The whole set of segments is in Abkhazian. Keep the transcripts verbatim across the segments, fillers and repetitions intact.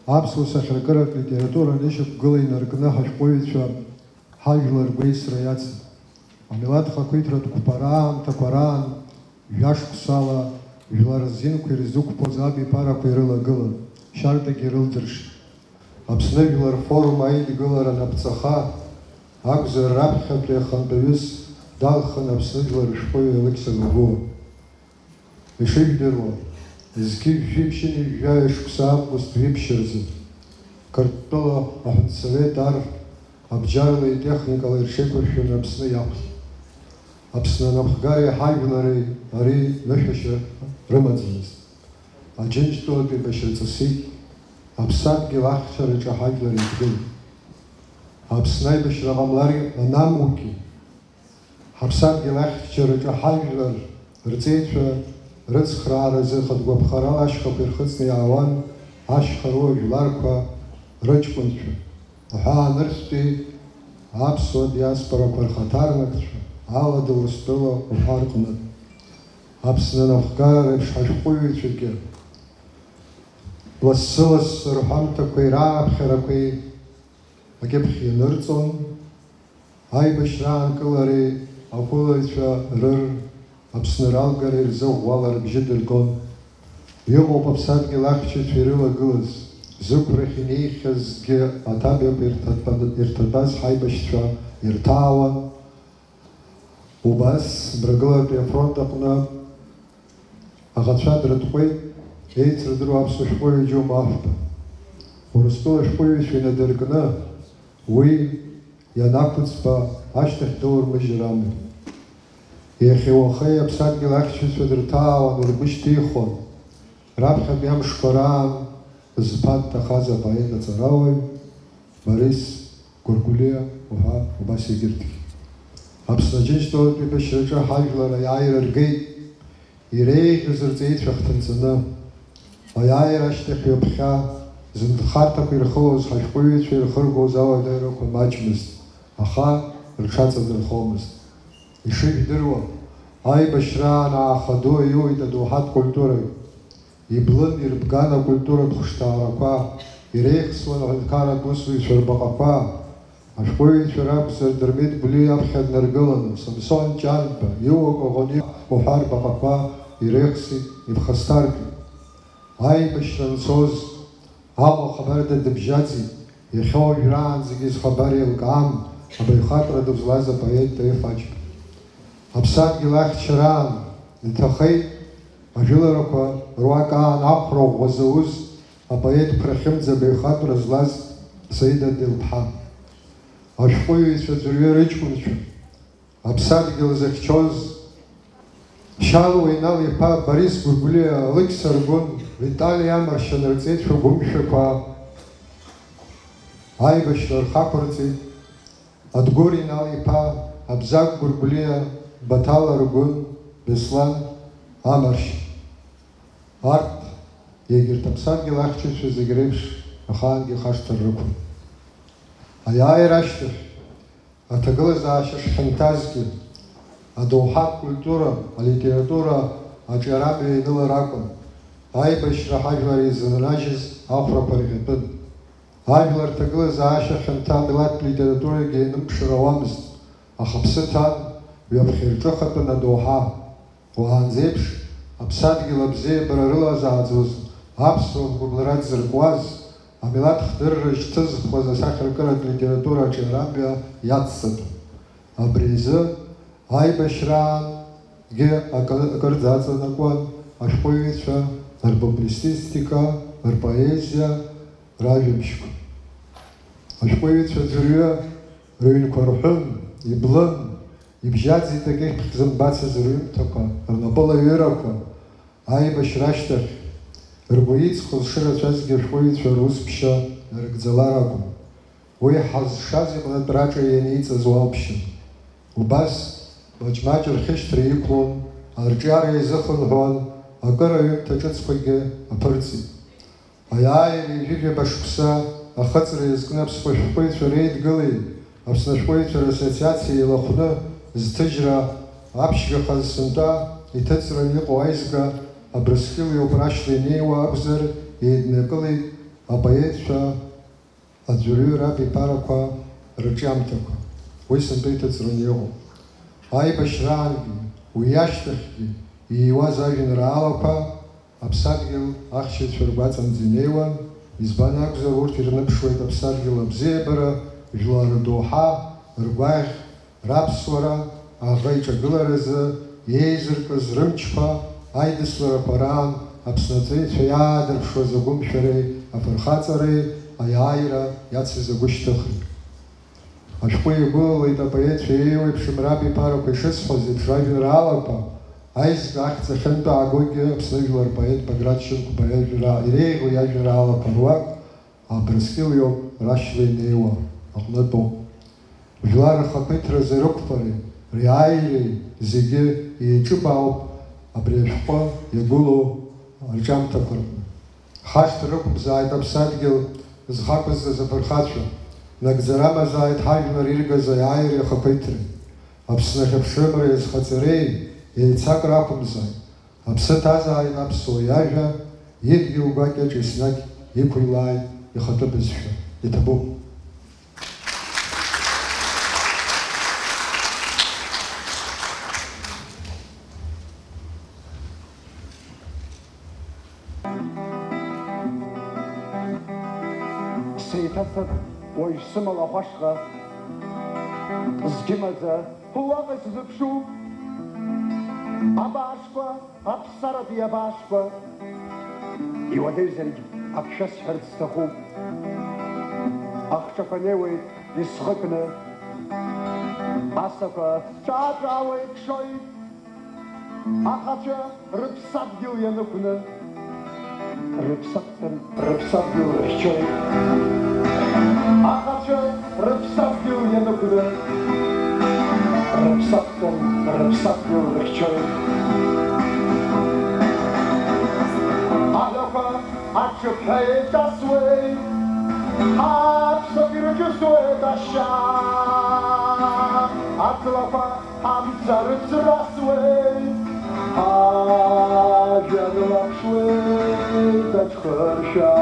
Аԥсуа сахьаркыратә литература анышьақәгыла инаркны ҳашәҟәыҩҩцәа ҳажәлар гәеисра иацын. Амилаҭ хақәиҭратә қәԥара аамҭақәа раан жәашықәсала жәлар рзинқәа ирзықәԥоз абиԥарақәа ирылагылан, шьарҭагьы ирылдыршеит. Аԥсны жәлар рфорум аидгылара анаԥҵаха акәзар, раԥхьатәи ахантәаҩыс далхын Аԥсны жәлар рышәҟәыҩҩы Алықьса Гогәуа. Ишыжәдыруа, зқьи жәшәи ԥшьынҩажәи жәаҩа шықәса август жәиԥшь рзы Қырҭтәыла аҳәынҭсовет ар абџьарла итехникала ирҽеиқәыршәаны Аԥсны иақәлеит. Аԥсны анапхгареи ҳажәлари ари нышәашьа рымаӡамызт. Аџьынџьтәылатә еибашьра ҵысит, аԥсадгьыл ахьчараҿы ҳажәлар еидгылеит. Аԥсны аибашьра ҟамлар анамугьы, ҳаԥсадгьыл ахьчараҿы ҳажәлар рҵеицәа рыцхрааразы хатә гәаԥхарала ашьхақәа ирхыҵны иаауан, ашьха руа жәларқәа рыҷкәынцәа, аҳәаанырцәтәи аԥсуа диаспорақәа рхаҭарнакцәа, Алада Урыстәыла уҳәа рҟнытә. Аԥсны анапхгара реиԥш ҳашәҟәыҩҩцәагьы лассы-лассы рҳәамҭақәеи рааԥхьарақәеи акьыԥхь ианырҵон, аибашьра аанкылареи ақәылаҩцәа рыр Аԥсны ралгареи рзы ӷәӷәала рыбжьы дыргон. Иҟоуп аԥсадгьыл ахьчацәа ирылагылаз, зықәрахь инеихьазгьы аҭабиақәа ирҭатәа-, ирҭатәаз ҳаибашьцәа ирҭаауан. Убас Мрагылатәи афронт аҟны аӷацәа дрытҟәеит еицырдыруа аԥсуа шәҟәыҩҩы Џьума Аҳәба. Урыстәыла ашәҟәыҩҩцәа инадыркны уи ианақәыӡба ашьҭахь доурмыжьыр амуит. Иахьеи уахеи аԥсадгьыл ахьчацәа дырҭаауан, ргәы шьҭихуан. Раԥхьатәи амшқәа раан зԥа дҭахаз апоет аҵарауаҩ Борис Гәыргәлиа уҳәа убас егьырҭгьы. Аԥсны Аџьынџьтәылатә еибашьраҿы ҳажәлар аиааира ргеит, иреиӷьыз рҵеицәа хҭынҵаны. Аиааира ашьҭахь ҩаԥхьа зынхарҭақәа ирхылоз ҳашәҟәыҩҩцәа ирхыргоз ауадаҩрақәа маҷмызт, аха рҽаҵадырхомызт. Ишыжәдыруа, аибашьраан ааха ду аиуеит адоуҳатә культурагь. Иблын, ирбган акультуратә хәышҭаарақәа, иреихсуан аҳәынҭқарратә усзуҩцәа рбаҟақәа, ашәҟәыҩҩцәа ракәзар, Дырмит Гәлиа аԥхьа днаргыланы, Самсон Ҷанба, Иуа Коӷониа уҳәа рбаҟақәа иреихсит, иԥхасҭаркит. Аибашьра анцоз, Аҟәа ахабарда дыбжьаӡит, иахьа уажәраанӡагьы зхабар еилкаам абаҩхатәра дызлаз апоет Таиф Аџьба. Аԥсадгьыл ахьчараан иҭахеит ажәыларақәа руак аан ахәра ӷәӷәа зауз апоет Қәрахьымӡа абаҩхатәра злаз Саида Делԥҳа. Ашәҟәыҩҩцәа ӡәырҩы рыҷкәынцәа, аԥсадгьыл зыхьчоз Шьалуа Инал-иԥа Борис Гәыргәлиа, Алықьса Аргәын, Витали Амаршьан рҵеицәа гәымшәақәа аибашьра рхақәырҵеит. Адгәыр Инал-иԥа, Абзагә Гәыргәлиа, Баҭал Аргәын, Беслан Амаршьан. Арҭ, егьырҭ аԥсадгьыл ахьчацәа зегь реиԥш ахаангьы ихашҭыр рықәын. Аиааира ашьҭахь, аҭагылазаашьа шхьанҭазгьы, адоуҳатә культура, алитература аҿиарамҩа ианылар акәын, аибашьра ҳажәлар еизынражьыз ахәрақәа рӷьатәын. Ажәлар рҭагылазаашьа хьанҭа амилаҭтә литературагьы ианымԥшыр ауамызт, аха аԥсы ҭан ҩаԥхьа ирҿыхатәын адоуҳа. Уаанӡеиԥш, аԥсадгьыл абзиабара рылазааӡоз аԥсуа гәыбылра дзыркуаз, амилаҭ хдырра ишьҭызхуаз асахьаркыратә литература аҿиарамҩа иацҵатәын. Абри азы аибашьраангьы акы-, акырӡа аҵанакуан ашәҟәыҩҩцәа рпублицистика, рпоезиа, ражәабжьқәа. Ашәҟәыҩҩцәа ӡәырҩы рыҩнқәа рҳәын, иблын, ибжьаӡит акьыԥхь зымбацыз рҩымҭақәа, рнапылаҩырақәа, аибашьра ашьҭахь ргәы иҵхоз шырацәазгьы ашәҟәыҩҩцәа рус ԥшьа нарыгӡалар акәын. Уи ҳазшаз иҟнытә раҿа ианиҵаз уалԥшьын. Убас, маҷ-маҷ рхьышьҭра иқәлон, арҿиара еизыхынҳәуан, акыр аҩымҭа ҿыцқәагьы аԥырҵеит. Аиааира ҩажәижәаба шықәса ахыҵра иазкны аԥсуа шәҟәыҩҩцәа реидгылеи Аԥсны ашәҟәыҩҩцәа рассоциациеи еилахәны зҭыжьра аԥшьгахаз сынтәа иҭыҵран иҟоу аизга Абрыскьыл иоуп рашьҭа инеиуа акәзар, еиднакылеит Апоетцәа аӡәырҩы рабиԥарақәа рырҿиамҭақәа, уи сынтәа иҭыҵраны иҟоуп. Аибашьраангьы, уи ашьҭахьгьы ииуаз ажәеинраалақәа аԥсадгьыл ахьчаҩцәа ргәаҵанӡа инеиуан, избан акәзар, урҭ ирныԥшуеит аԥсадгьыл абзиабара, жәлар рдоуҳа, ргәаӷь, раԥсуара аӷа иҿагыларазы еизыркыз рымчқәа аидысларақәа раан Аԥсны аҵеицәа иаадырԥшуаз агәымшәареи афырхаҵареи аиааира иацыз агәышьҭыхреи. Ашәҟәы иагәылалеит апоетцәа еиуеиԥшым рабиԥарақәа ишысҳәаз еиԥш ражәеинраалақәа, аизга ахьӡ ахьынтәаагогьы Аԥсны жәлар рпоет Баграт Шьынқәба иажәра-, иреиӷьу иажәеинраалақәа руак, Абрыскьыл иоуп, рашьра инеиуа аҟнытәоуп. Жәлар рхақәиҭразы рықәԥареи, риааиреи зегьы еиҿыбаауп абри ашәҟәы иагәылоу арҿиамҭақәа рҟны. Хашҭра рықәымзааит аԥсадгьыл зхы ақәызҵаз афырхацәа, нагӡара амазааит ҳажәлар иргаз аиааиреи ахақәиҭреи. Аԥсны ахьыԥшымреи азхаҵареи еицакра ақәымзааит. Аԥсы ҭазааит аԥсуа иажәа, идгьыл гәакьаҿ еснагь иқәылааит ихатәы бызшәа. Иҭабуп. Сеиҭацап уажә сымала ахәашҟа, зқьымаӡа уаҟа исзыԥшу абаашқәа, аԥсаратәи абаашқәа. Иуадаҩзаргь аԥшәа сҳәарц сҭахуп. Ахҿақәа неиуеит исхыкны, асақәа ҿаа-ҿаауа икшоит. Ахацәа рыԥсадгьыл ианықәны, рыԥсадгьыл, рыԥсадгьыл рыхьчоит. Ахацәа рыԥсадгьыл ианықәны, рыԥсадгьыл, рыԥсадгьыл рыхьчоит. Аҳәақәа аҽыԥҳәа еиҿасуеит, аԥсуак ирҿысуеит ашьа. Аҵлақәа Амца рыцрасуеит, ажәҩан лаԥшуеит аҽхыршәа.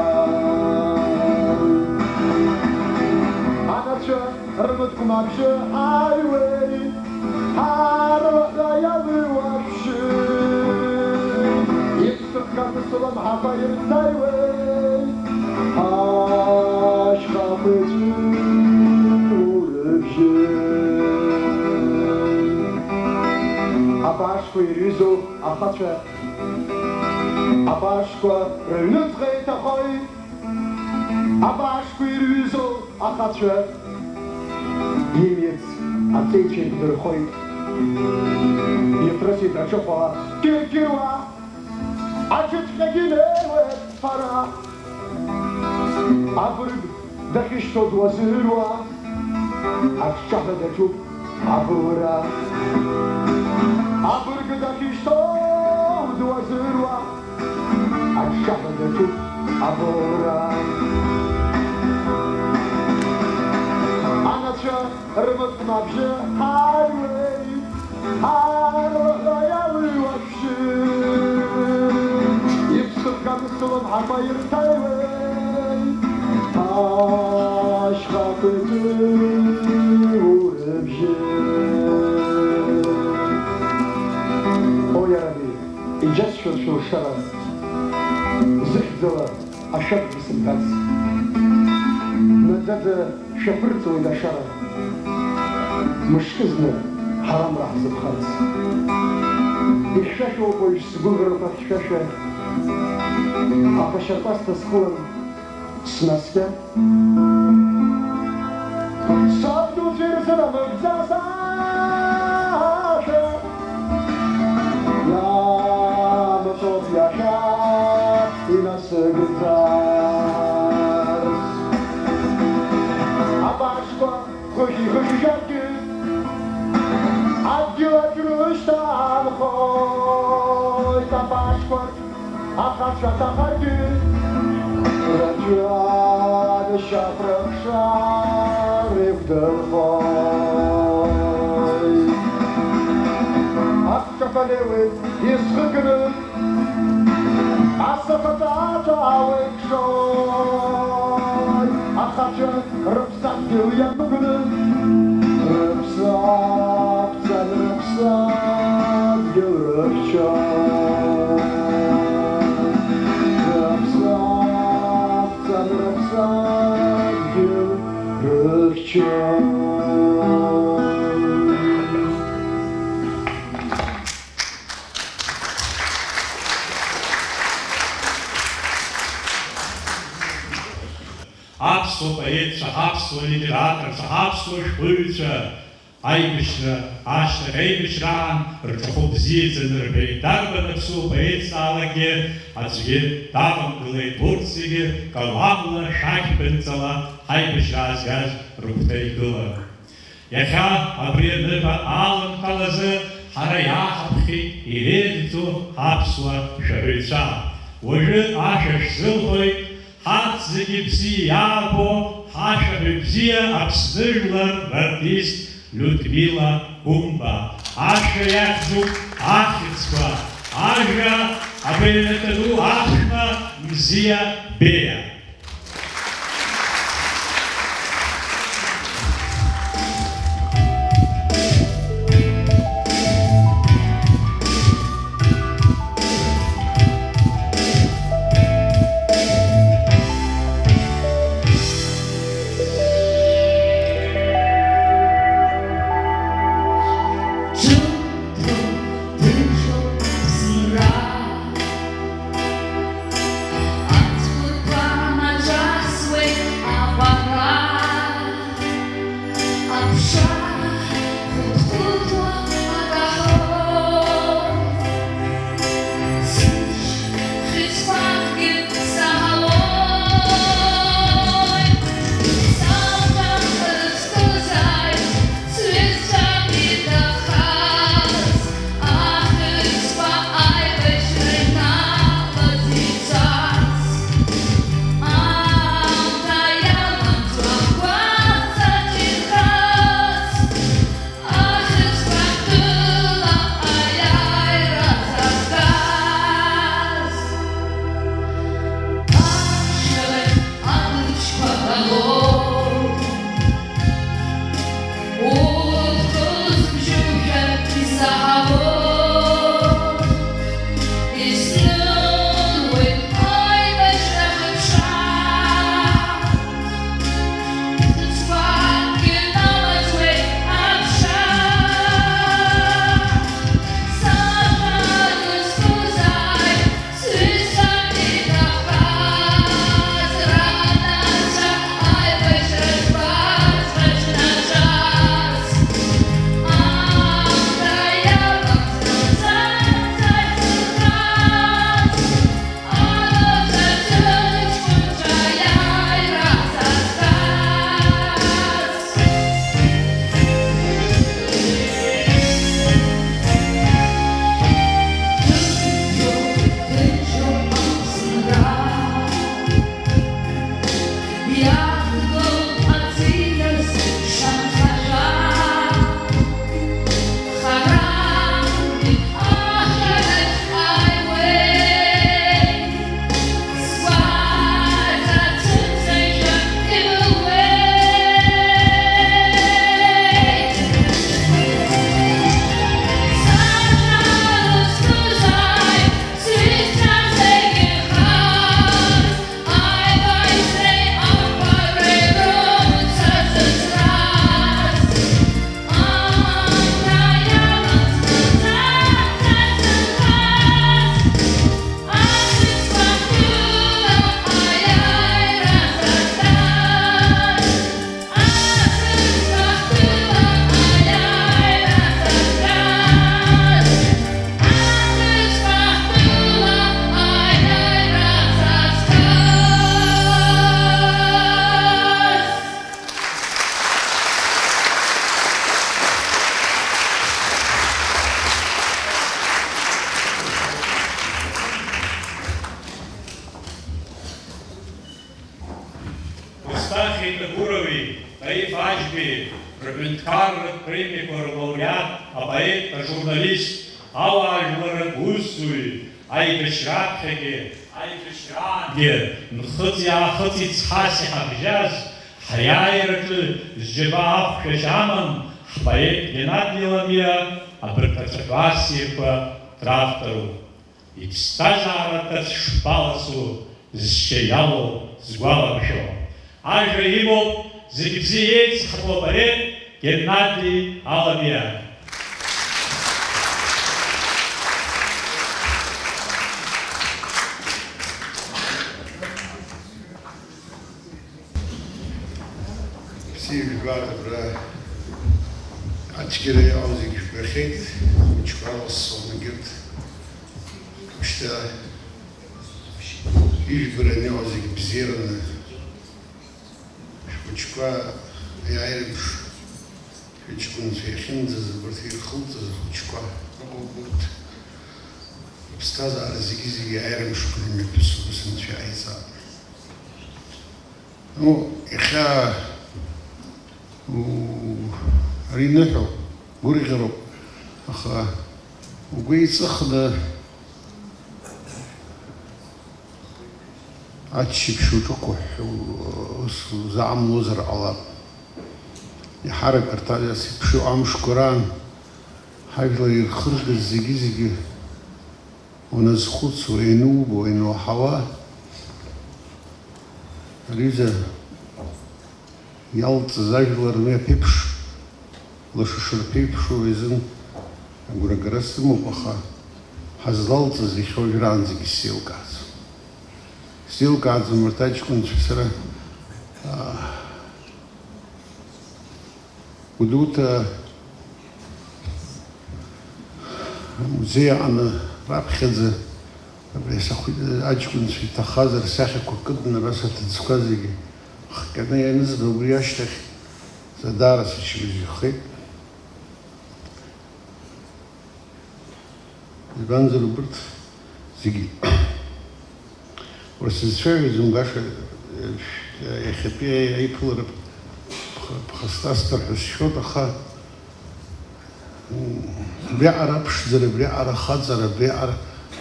Анацәа рмыткәма абжьы ааиуеит, ҳарла ҳәа иалыҩуа шәшьы. Сыхгатәы сылымҳақәа ирҭаҩуеит, ашьхақәа еиҵбу рыбжьы. Абаашқәа ирҩызоу ахацәа, абаашқәа рыҩныҵҟа иҭахоит, абаашқәа ирҩызоу ахацәа, имиц аҵеицәа ирдырхоит. Иҭрысит аҽыхәа кьыркьыруа, аӡәыҵәҟьагьы инеиуеит ԥара. Абырг дахьышьҭоу дуазыруа, аҿҿаҳәа даҿуп абылра. Абырг дахьышьҭоу дуазыруа, аҿҿаҳәа даҿуп абылра. Анацәа рмыткәма абжьы ҳаҩуеит, арлаҳәа иалыҩуа шәшьы. Иԥсыхгатәу сылымҳақәа ирҭаҩуеит, ашьхақәа еиҵбу рыбжьы. О, иараби, иџьасшьоит шәылшара, зыхьӡала ашәакгьы сымҳәац. Наӡаӡа шәаԥырҵуеит ашара, мышкызны ҳарамра ҳзыԥхарц. Ихьшәашәоуп уажә сгәыӷрақәа хьшәашәа, аԥашьарпасҭа схылан снаскьа. Саб дуӡәыр зынамыгӡаз ашәа, иамаҵоуп иахьа инасыгӡарц. Абаашқәа хыхь-хыхьжьаргьы, адгьыл аҿы рышьҭанхоит абаашқәа. Ахацәа ҭахаргьы, рацәа дышьақәрыхшар иқәдырхоит. Аԥшаҳәа неиуеит исхыкны, Асафаҭаҭа ауеикшоит, ахаҿы рыԥсадгьыл ианугны, рыԥсадгьыл, рыԥсадгьыл рыхьчоит, рыԥсадгьыл, рыԥсадгьыл рыхьчоит. Аԥсуа поетцәа, аԥсуа литераторцәа, аԥсуа шәҟәыҩҩцәа аибашьра ашьҭахь, аибашьраан рҿахәы бзиаӡаны рҳәеит. Дарбан аԥсуа поетҵаалакгьы аӡәгьы давамгылеит. Урҭ зегьы каламла, шәақь ԥынҵала ҳаибашьра аазгаз рыгәҭа игылан. Иахьа абри аныҳәа аламҭалазы ҳара иааҳаԥхьеит иреиӷьӡоу аԥсуа шәаҳәаҩцәа. Уажәы ашәа шәзылҳәоит, ҳарҭ зегьы бзиа иаабо ҳашәаҳәаҩ бзиа, Аԥсны жәлар рартист Людмила Гәымба. Ашәа иахьӡуп Ахьӡқәа, ажәа абаҩнаҭа ду аԥшәма Мзиа Беиа. Ҭынчроуп Аԥсынра. Ацәқәырԥа маҿасуеит аҟәара, аԥша хәыҭхәыҭуа акаҳауоит. Сышь хьыӡқәакгьы саҳауоит, саб ҿахызҭызааит. Сҩызцәа иҭахаз, ахьӡқәа аибашьра иналаӡ ицаз, аамҭа иалаӡуа гәаҵаҿ инхаз, ахьӡқәа ртәыла аиааира зазгаз. Ашьхарахь адырҽқәа ҟало. Урҭ рызбжьушәа исаҳауоу, иснымуеит аибашьра ҟаԥшьа. Ҭыӡқәакгьы намаӡуеит аԥша. Саша дызқәызааит. Устахьеи Тагурови Таиф Аџьбеи рҳәынҭқарратә премиақәа рлауреат, апоет, ажурналист, ауаажәларратә усзуҩ, аибашьра аԥхьагьы Аибашьраангьы нхыҵи-аахыҵи цас иҳабжьаз, ҳиааираҿы зџьабаа ахәшәашьа аман ҳпоет Геннади Ламиа абарҭ ацәаҳәа ссирқәа дравторуп. Иԥсҭазаара ҭацә шԥаласу, зшьа иалоу згәаларшәо. Ажәа имоуп зегь бзиа еицҳатәу апоет Геннади Аламиа. Бзиа жәбар, абра ацәгьара иҟоу зегь жәбахьеит, хәыҷқәа лассон егьырҭ. Шьҭа ижәбараны иҟоу зегь бзиараны, шәхәыҷқәа аиааира мшы, шәыҷкәынцәа иахьынӡаз абарҭ ирхылҵыз ахәыҷқәа ыҟоуп урҭ. Иԥсҭазаара зегьы-зегьы аиааира мшқәа имҩаԥысуп, ус анцәа иҟаиҵап. Ну, иахьа, у, ари ныҳәоуп, гәырӷьароуп, аха угәы еиҵыхны аччаԥшь уҿықәыҳәҳәо ус узаамлозар ҟалап. Еиҳарак арҭ ас еиԥш иҟоу амшқәа раан ҳажәлар ирхыргаз зегьы-зегьы уназхәыцуа, ианубо, иануаҳауа, ари ҩыза иалҵыз ажәлар уи аԥеиԥш, лаша шырԥеиԥшу изын агәрагара сымоуп, аха ҳазлалҵыз иахьа уажәраанӡагьы сзеилкааӡом. Сзеилкааӡом урҭ аҷкәынцәа сара, аа, Гәдоуҭа амузеи аҟны раԥхьаӡа абри асахәит аҷкәынцәа иҭахаз рсахьақәа кыдны абас аҭыӡқәа зегьы хҟьаны ианызба, убри ашьҭахь са даара сычмазаҩхеит. Избанзар, убырҭ зегьы уара сызцәажәаӡом, баша, э, иахьатәи аиԥылара ԥх-, ԥхасҭасҭа ҳәа сшәоит, аха, м, абриаҟара аԥшӡара, абриаҟара ахаҵара, абриаҟара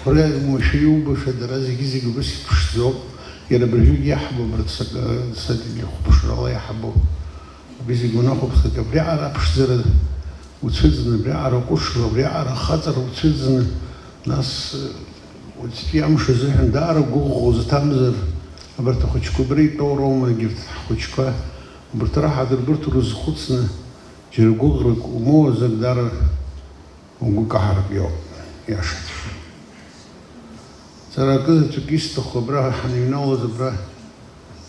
уара уамашәа иубаша, дара зегьы-зегьы убас иԥшӡоуп. Иара абыржәгьы иаҳбо, абарҭ сак-, сатәгьы хәаԥшрала иаҳбо. Абри зегь унахәаԥшуеит, абриаҟара аԥшӡара уцәыӡны, абриаҟара ҟәышла, абриаҟара хаҵара уцәыӡны, нас, уаҵәтәи амш азыҳәан даара гәыӷәӷәа узҭамзар, абарҭ ахәыҷқәа абра итәоу роума, егьырҭ ҳхәыҷқәа, убарҭ раҳаҭыр, убарҭ урызхәыцны, џьара гәыӷрак умоуазар, даара угәы каҳартә иоуп, иашаҵәҟьа. Сара акызаҵәык исҭаху, абра ҳаныҩналоз, абра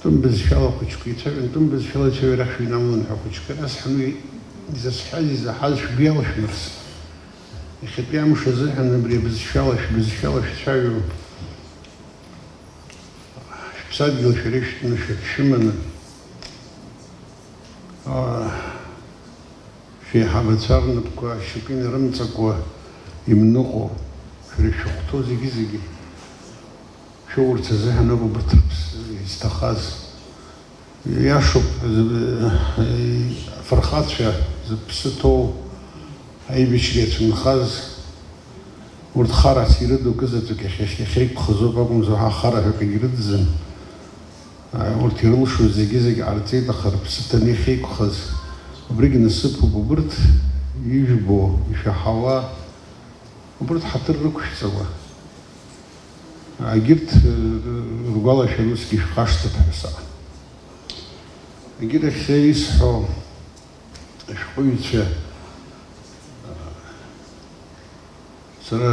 тәым бызшәала ахәыҷқәа ицәажәон, тәым бызшәала ицәажәара шәыҩнамлан ҳәа ахәыҷқәа расҳәан, уи изасҳәаз, изаҳаз шәгәы иалашәмырс. Иахьатәи амш азыҳәан абри абызшәала, шәбызшәала шәцәажәо, шәыԥсадгьыл шәара ишәтәны, шәа-, шәыманы, аа, шәеиҳабацәа рнапқәа шьоукы инарымҵакуа имныҟәо, шәара шәыхәҭоу зегьы-зегьы шәоурц азыҳәан ауп убарҭ рыԥсы изҭахаз. Иашоуп, зы-, афырхацәа зыԥсы ҭоу, аибашьра иацәынхаз, урҭ харас ирыду акызаҵәык иахьа-, иахьеиқәхазоуп акәымзар, ҳа хара ҳәа акгьы рыдӡам. Урҭ ирылшоз зегьы-зегь ҟарҵеит, аха рыԥсы ҭаны иахьеиқәхаз убригь насыԥуп. Убырҭ ижәбо, ишәаҳауа, убырҭ ҳаҭыр рықәшәҵауа, егьырҭ, э, ргәалашәара усгьы шәхашҭып ҳәа саҟан. Егьырахь исҳәо, ашәҟәыҩҩцәа, сара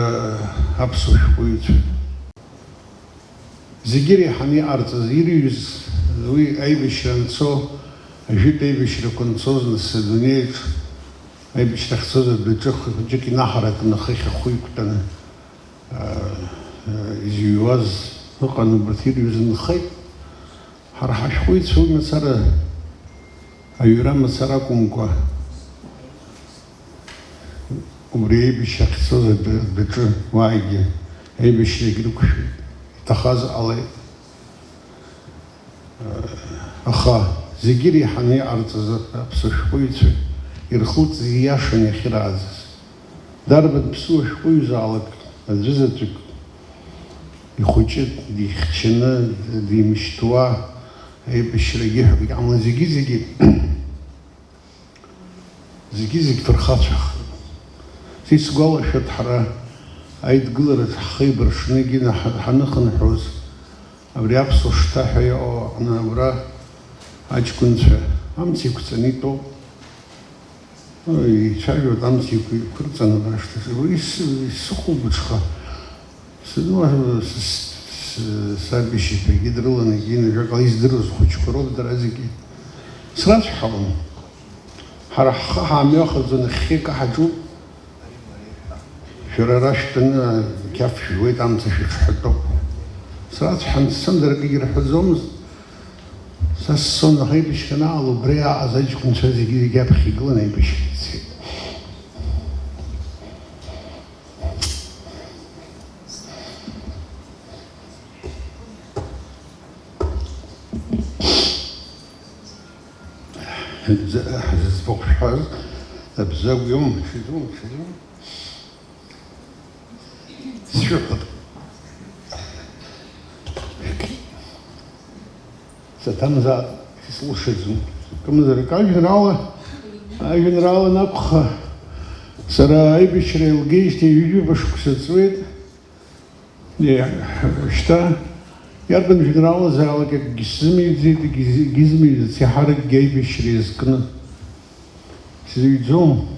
аԥсуа шәҟәыҩҩцәа зегьы иреиҳаны иҟарҵаз, ирҩыз, уи аибашьра анцо, ажәытә аибашьрақәа анцоз, нас адунеиаҿ аибашьра ахьцоз адәаҿы хәыҷык инаҳаракны, ахыхь ахәы иқәтәаны, аа, изыҩуаз ыҟан, убарҭ ирҩыз нхеит. Ҳара ҳашәҟәыҩҩцәа уи мацара, аҩра мацара акәымкәа, убри аибашьра ахьцоз адәы-, адәаҿы уаагьы аибашьрагь рықәшәеит, иҭахаз ҟалеит. Аха зегьы иреиҳаны иҟарҵаз аԥсуа шәҟәыҩҩцәа ирхылҵыз ииашаны иахьырааӡаз. Дарбан ԥсуа шәҟәыҩҩзаалак аӡәызаҵәык Ихәыҷы дихьчаны, димышьҭуа, аибашьрагьы ҳәа акгьы ҟамлан, зегьы-зегьы, зегьы-зегь фырхацәахеит. Исгәалашәоит, ҳара аидгылараҿы ҳхы еибаршны егьины ҳа-, ҳаныхынҳәуаз, абри аԥсуа шҭа ҳәа иҟоу аҟны абра аҷкәынцәа амца еиқәҵаны итәоуп. Ицәажәоит, амца еиқәырҵаны рашҭа. Уи ис-, исыхәылбыҽха. Сынуа с-, с-, саб ишьапгьы дрыланы, егьи ажәакала издыруаз хәыҷқәа роуп дара зегьы. Срацәҳауан. Ҳара ҳхы ҳамҩахаӡо нахьхьи икаҳаҿуп. Шәара ара шәтәаны ақьаф шәжәуеит, амца шәыҽҳәатәоуп. Срацәҳан, сцан, дара акгьы рҳәаӡомызт. Са сцон, аха аибашьра анаало, убри иааз аҷкәынцәа зегьы-зегьы аԥхьа игылан аибашьра ицеит. Ҳзыӡбахә шәҳәаз, Абзагә иоума, шәизума, шәизума? Сшәыҳәап. Саҭамзаап, ислушаӡом. Акымзарак ажәеинраала, ажәеинраала анакәха, сара аибашьра еилгеижьҭеи ҩажәи шықәса ҵуеит. Е, шьҭа иарбан жәеинраалазаалак акгьы сзымиӡеит, егьи-, егьизымиӡац, иаҳаракгьы аибашьра иазкны. Сзыҩӡом.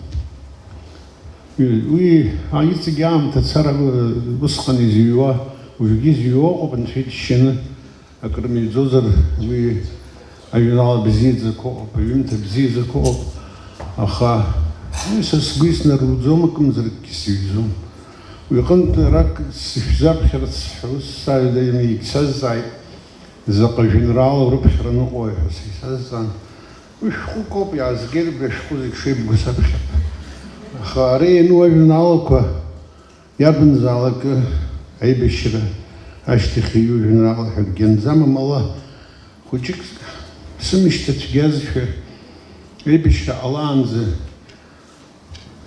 Уи, уи, а, иҵегь аамҭа цар, э, усҟан изыҩуа, уажәгьы изыҩуа ыҟоуп, Анцәа иџьшьаны. Акрымиӡозар, уи ажәеинраала бзиаӡақәа ыҟоуп, аҩымҭа бзиаӡақәа ыҟоуп, аха уи са сгәы иснарыгӡом, акымзаракгьы сыҩӡом. Уи аҟынтә арак сышәзаԥхьарц ҳәа ус сааҩданы егьсазҵааит, заҟа жәеинраала урыԥхьараны уҟои ҳәа сеисазҵаан, уи шәҟәык ауп, иаазгеит, абри ашәҟәы зегь шеибгоу саԥхьап. Аха ара иану ажәеинраалақәа, иарбанзаалакы аибашьра ашьҭахь иҩу жәеинраала ҳәа акгьы анӡам, амала хәыҷык сымышьҭацәгьазшәа, аибашьра ҟалаанӡа,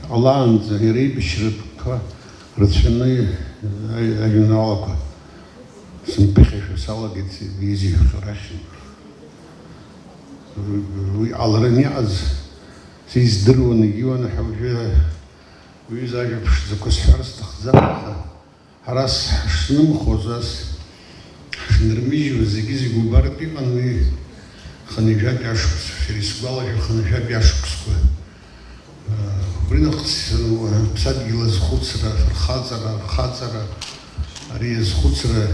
ҟалаанӡа иара аибашьрақәа рацәаны аи-, ажәеинраалақәа сымԥыхьашәо салагеит, изыжәхьоу рахь. Уи ҟалараны иҟаз сыздыруан, егьиуан, аха уажәы Уҩыза ажәа ԥшӡақәа сҳәар сҭахӡам, аха ҳара ас ҳашнымхоз, ас ҳшнырмыжьуаз зегьы-зегь убартә иҟан уи хынҩажәатәи ашықәс, шәара исгәалашәо, хынҩажәатәи ашықәсқәа. Убри нахыс ԥсадгьыл азхәыцра, афырхаҵара, архаҵара, ари азхәыцра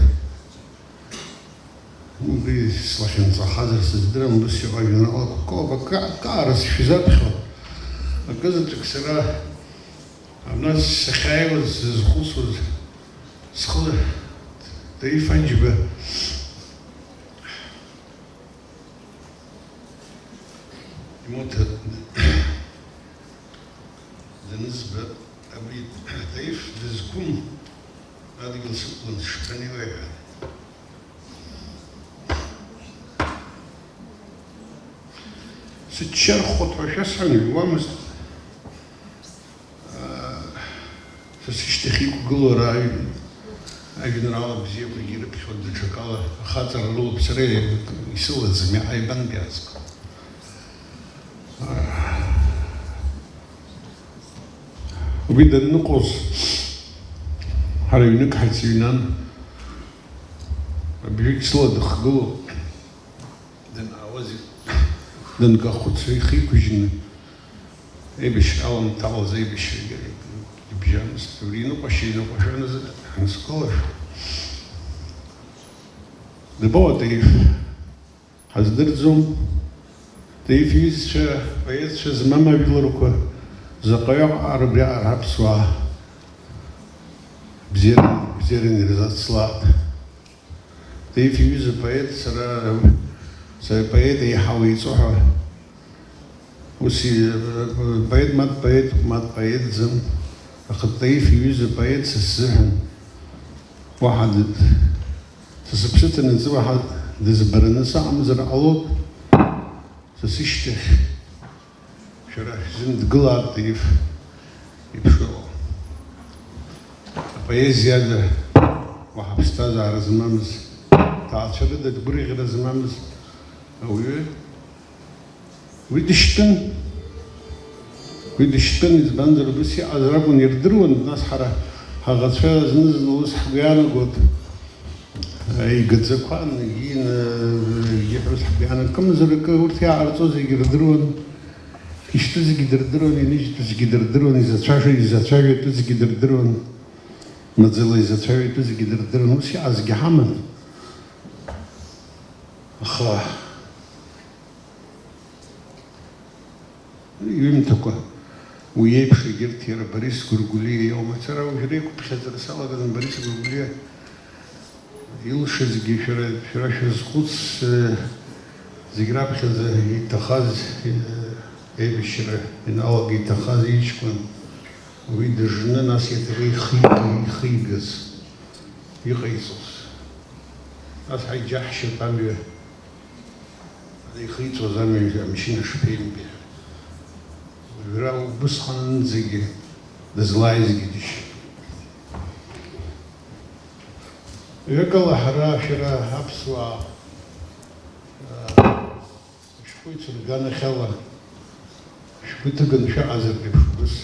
Уи слахьынҵахазар сыздырам, ус иҟоу ажәеинраалақәа акы, акы, акы аарасшәа изаԥхьо. Акызаҵәык сара абна сахьааиуаз сзызхәыцуаз, схы Таиф Аџьба имоҭа данызба, абри Таиф дызқәым адгьыл сықәлан сшәаны иуеиҳәан. Сыччархәхәа ҭоушәа сҳәан, иҩуамызт. Са сышьҭахь иқәгылоу ара ажәеинраала бзиақәагьы ирыԥхьоит даҽакала, ахаҵара рылоуп, сара исылаӡам, иаҳа ибантә иаазго. Уи данныҟәоз, ҳара ҩнык ҳаицыҩнан, абжьык сыла дыхгыло, данаауаз, данкахәыцуа ихы иқәыжьны, аибашьра аламҭалаз аибашьрагьы ибжьамызт, убри иныҟәашьа иныҟәашәан азы ҳанысгәалашәо. Дабоуа Таиф? Ҳаздырӡом. Таиф иҩызцәа, поетцәа змам ажәларқәа заҟаҩы аҟара абриаҟара аԥсуаа бзиаран, бзиаран ирзацлааит. Таиф иҩыза поет, сара, сара поет еиҳа уеиҵо ҳәа. Ус и-, поет ма дпоетуп, ма дпоетӡам. Аха Таиф иҩыза поет са сзыҳәан уаҳа д-, Са сыԥсы ҭанаҵы уаҳа дызбараны сыҟамзар ҟалоит, са сышьҭахь шәара шәзын дгылаап Таиф иԥшыло. Апоезиа ада Уаҳа ԥсҭазаара змамыз, ҭаацәа рыда гәырӷьара змамыз ауаҩы уи дышьтәын. Уи дышьтәын, избанзар, убас иҟазар акәын, ирдыруан. Нас ҳара ҳаӷацәа зны-зынла ус ҳгәы иаанагот, игаӡақәан, егьи н-, егьи ҳәа ус ҳгәы иаанагт, акымзар акы урҭ иааҟарҵо зегьы рдыруан, ишьтәу зегьы дырдыруан, иныжьтәу зегьы дырдыруан, изацәажәо, изацәажәатәу зегьы дырдыруан. Маӡала изацәажәатәу зегьы дырдыруан, ус иҟазгьы ҳаман. Аха иҩымҭақәа уи еиԥш егьырҭ иара Борис Гәыргәлиа иоума? Сара уажәы реиқәыԥхьаӡара салаганы Борис Гәыргәлиа илшазгьы шәара, шәара шәазхәыц, э, зегь раԥхьаӡа иҭахаз, э, аибашьра иналага иҭахаз иҷкәын. Уи дыжны, нас иаҵәа ихигаз, ихигаз иҟаиҵоз. Нас ҳаиџьаҳшьап амҩа, ихиҵоз амҩа, амашьына шԥеимбеи? Уажәра убысҟанынӡагьы дызлааизгьы дишьит. Ҩакала ҳара, шәара аԥсуаа, Ашәҟәыҩҩцәа рганахьала шәгәы ҭыганы шәаҟазар реиԥш убыс,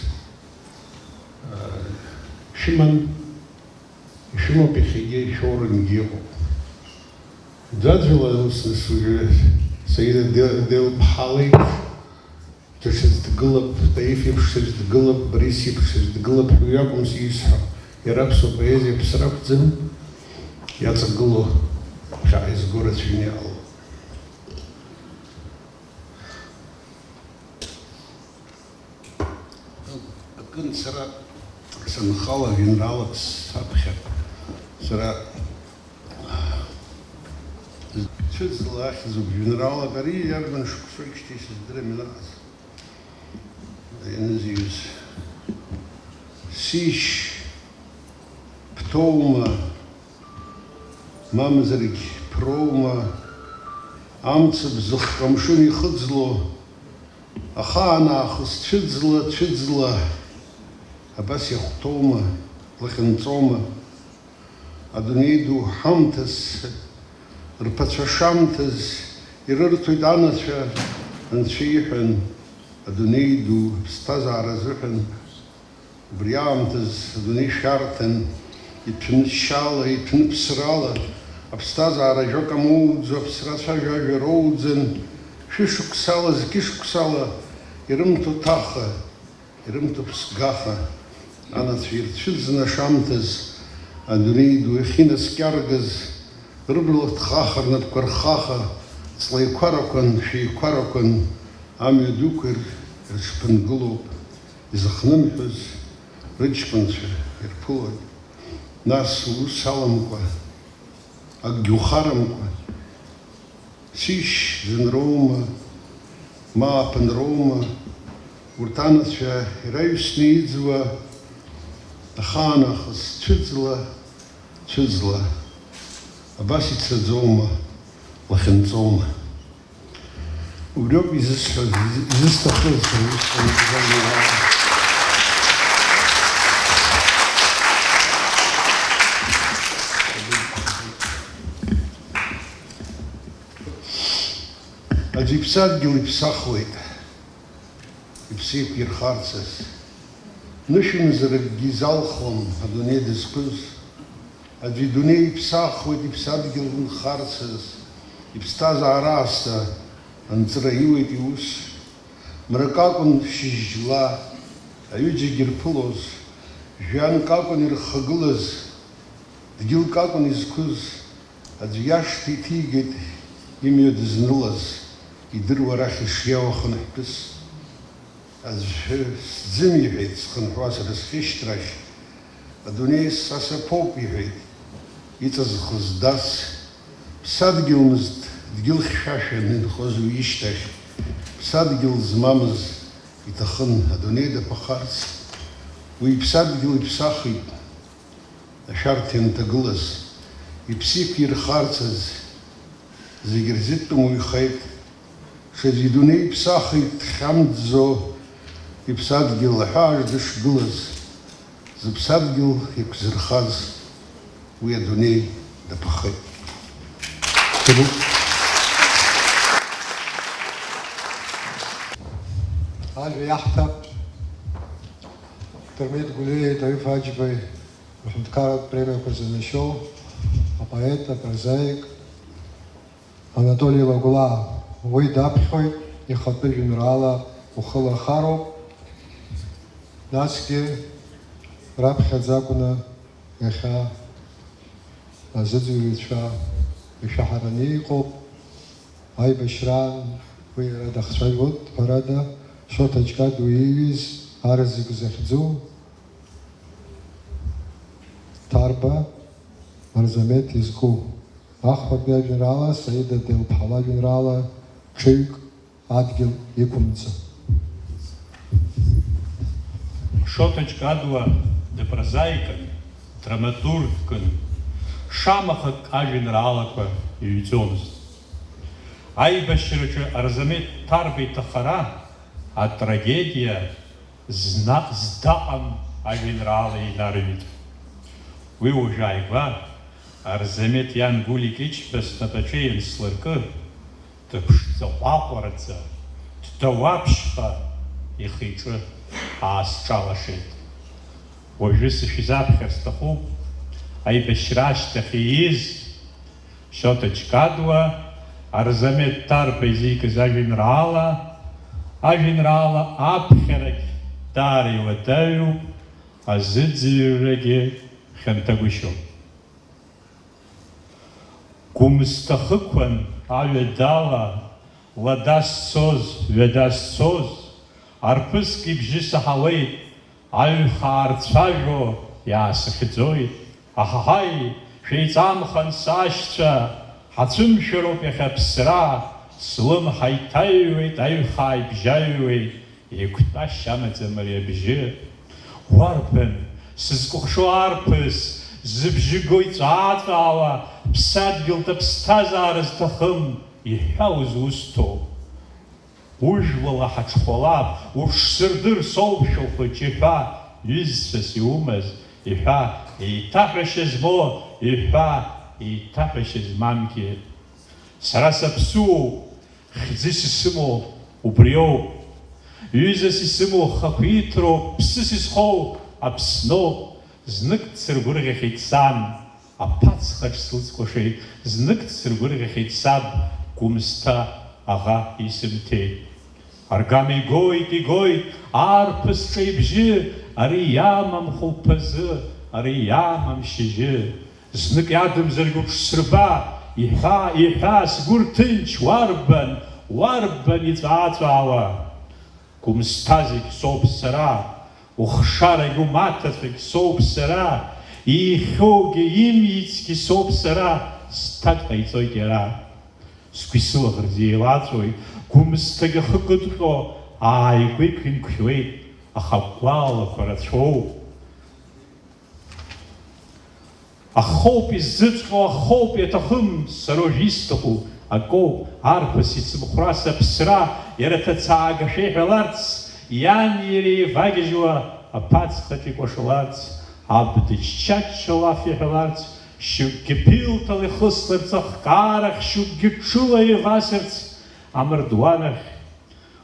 аа, шәыман, ишәымоуп иахьагьы, ишәоурангьы иҟоуп. Ӡәаӡәала ус, нас уажәы Саида Де-, Делԥҳа леиԥш даҽаӡә дгылап, Таиф еиԥш даҽаӡә дгылап, Борис еиԥш даҽаӡә дгылап ҳәа уи акәым сизҳәо. Иара аԥсуа поезиа ԥсра акәӡам, иаҵагылоу ԥхьаҟа изго рацәаҩны иҟалоуп. Акын сара санхала, жәеинраалак саԥхьа, сара цәыӡла ахьӡуп жәеинраалак, ари иарбан шықәсоуижьҭеи сыздырам, ианыҟаз, ианызиҩыз. Сишь, ԥҭоума, мамзаргь ԥроума, амцабз хк амшын ихыӡло, ахаан аахыс цәыӡла, цәыӡла, абас иахәҭоума, лахьынҵоума? Адунеи ду ҳамҭас, рԥацәа шамҭаз, ирырҭоит анацәа, анцәа иҳәан, адунеи ду аԥсҭазаара азыҳәан. Убри аамҭаз адунеи шәарҭан, иҭәны шьала, иҭәны ԥсрала, аԥсҭазаара ажәак амоуӡо, аԥсрацәа ажәа-ажәа роуӡан, шәышықәсала, зқьышықәсала ирымҭо ҭаха, ирымҭо ԥсгаха, анацәа ирцәыӡны ашамҭаз, адунеи ду иахьынаскьаргаз, рыбла ҭхаха, рнапқәа рхаха, ҵлеиқәарақәан, шәеиқәарақәан, амҩа дуқәа ир-, ирыҽԥынгылоуп. Изыхнымҳәыз рыҷкәынцәа ирԥылоит. Нас ус аламкәа, акгьы ухарамкәа, сишь, зынроума, ма ааԥынроума, урҭ анацәа ираҩсны иӡуа, ахаанахыс цәыӡла, цәыӡла, абас ицаӡоума, лахьынҵоума? Убриоуп изысҳәаз, изы-, изысҭахыз, ҳәа усҟан ибжьан иара. Аӡә иԥсадгьыл иԥсахуеит, иԥсы еиқәирхарцаз. Нышәынзаракгьы изалхуам адунеи дызқәыз. Аӡәы идунеи иԥсахуеит иԥсадгьыл нхарцаз, иԥсҭазаара аасҭа анҵра иуеит иус. Мрак акәын шьыжьла аҩыџьагьы ирԥылоз, жәҩанк акәын ирхагылаз, дгьылк акәын изқәыз, аӡә иашҭа иҭигеит имҩа дызнылаз, идыруа арахь ишиауа хынҳәтәыс. Аӡәы сӡым иҳәеит, схынҳәуа сара схьышьҭрахь, адунеи са саԥоуп иҳәеит, иҵазхыз дас, ԥсадгьылмызт, дгьыл хьшәашәан инхоз уи ишьҭахь, ԥсадгьыл змамыз иҭахын адунеи даԥахарц, уи иԥсадгьыл иԥсахит. Ашәарҭа ианҭагылаз, иԥсы иқәирхарцаз, зегь рзы дтәымуихеит. Ҽаӡә идунеи иԥсахит дхьамҵӡо, иԥсадгьыл аҳәаажә дышгылаз, зыԥсадгьыл иқәзырхаз, Уи адунеи даԥыххеит. Ҭабуп. Ажәа иаҳҭап Дырмит Гәлиеи Таиф Аџьбеи рҳәынҭқарратә премиақәа занашьоу апоет, апрозаик Анатоли Лагәлаа. Уи даԥхьоит ихатәы жәеинраала Ухы лырхароуп. Насгьы раԥхьаӡа акәны иахьа азыӡырҩцәа ишәаҳараны иҟоуп. Аибашьраан уи иара дахцәажәоит, ҳәарада, Шоҭа Ҷкадуа ииҩыз Ар зегь захьӡу, Ҭарба Арзамеҭ изку, ахԥатәи ажәеинраала, Саида Делԥҳа лажәеинраала, ҽыҩк адгьыл иқәымҵо. Шоҭа Ҷкадуа дпрозаикын, драматургкын, шамахак ажәеинраалақәа иҩӡомызт. Аибашьраҿы Арзамеҭ Ҭарба иҭахара атрагедиа зна-, здаҟам ажәеинраала инарҩит. Уи уажәааигәа Арзамеҭ иан Гулик Ичба снапаҿы ианслыркы, дыԥшӡаҟәаҟәараӡа, ддауаԥшьха ихы-иҿы аасҿалашеит. Уажәы сышәзаԥхьар сҭахуп, аибашьра ашьҭахь ииз Шьоҭа Ҷкадуа, Арзамеҭ Ҭарба изикыз ажәеинраала, ажәеинраала аԥхьарагь даара иуадаҩуп, азыӡырҩрагьы хьанҭагәышьоуп. Гәымсҭа хықәан аҩадала, лада сцоз, ҩада сцоз, арԥыск ибжьы саҳауеит, аҩхаа рцәажәо иаасыхьӡоит. Аҳаҳаи, шәеиҵамхан сашьцәа, ҳацәымшәароуп иахьа аԥсра, слымҳа иҭаҩуеит, аҩхаа ибжьаҩуеит, еиқәтәашьа амаӡам ари абжьы. Уарбан, сызкәыхшоу арԥыс, зыбжьы го иҵәааҵәаауа, ԥсадгьылтә аԥсҭазаара зҭахым, иҳәа узусҭоу? Ужәлала ҳаҽхәалап, уҽсырдыр соуԥшәыл хәыҷ, иҳәа, ҩызцәас иумаз, иҳәа, еиҭаҳәашьа змоу, иҳәа, еиҭаҳәашьа змамгьы. Сара саԥсуоуп, хьӡыс исымоу убриоуп. Ҩызас исымоу хақәиҭроуп, ԥсыс исхоу Аԥсноуп. Знык дсыргәырӷьахьеит сан, аԥацхаҿ слыцкәашеит, знык дсыргәырӷьахьеит саб, Гәымсҭа аӷа исымҭеит. Аргама игоит, игоит, арԥыс ҿа ибжьы, ари иамам хәылԥазы, ари иамам шьыжьы. Знык иадамзаргь уҽсырба, иҳәа, иҳәа, сгәы рҭынч, уарбан, уарбан иҵәааҵәаауа? Гәымсҭа зегь соуп сара, ухшарагь умаҭацәагь соуп сара, ихьоугьы имицгьы соуп сара, сҭак ҟаиҵоит иара. Сгәи сылаӷырӡи еилаҵәоит, Гәымсҭагь ахы кыдҟьо ааигәа иқәынқәшәуеит, аха агәалақәа рацәоуп. Ахоуп иззыҵҟьо, ахоуп иаҭахым, сара уажә исҭаху акоуп, арԥыс ицымхәрас аԥсра, иара ҭацаагашәа иҳәаларц, иани иареи еивагьежьуа аԥацхаҿ икәашаларц, аб дыччаччо алаф иҳәаларц, шьоукгьы ԥилҭала ихысларц, ахкаарахь шьоукгьы ҽыла еивасырц, амардуанахь.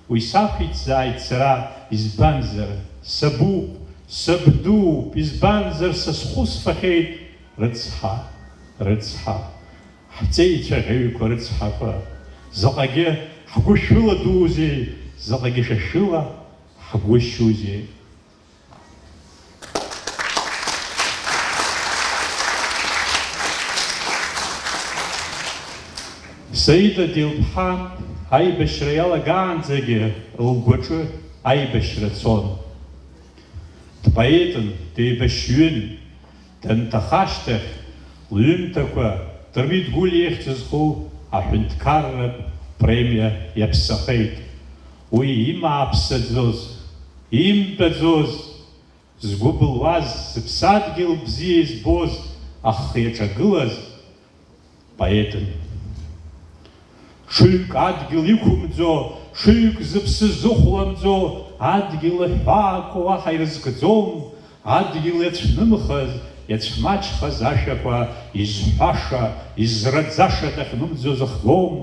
Уи сақәиҭзааит сара, избанзар, сабуп, сабдууп, избанзар, са схәы сфахьеит, рыцҳа, рыцҳа, ҳҵеицәа ӷьаҩқәа рыцҳақәа, заҟагьы ҳгәышәыла дуузеи, заҟагьы шәа шәыла ҳгәышьузеи. Саида Делԥҳа аибашьра иалагаанӡагьы лгәаҿы аибашьра цон. Дпоетын, деибашьҩын, данҭаха ашьҭахь лҩымҭақәа Дырмит Гәлиа ихьӡ зху аҳәынҭқарратә премиа иаԥсахеит. Уи имааԥсаӡоз, имтәаӡоз, згәы былуаз, зыԥсадгьыл бзиа избоз, ахы иаҿагылаз поетын. Ҽыҩк адгьыл иқәымӡо, ҽыҩк зыԥсы зыхәламӡо, адгьыл аҳәаақәа уаҳа ирызкӡом, адгьыл иацәнымхаз, Иацәмаҷхаз ашәақәа изҳәаша, израӡаша дахьнымӡо зыхгом,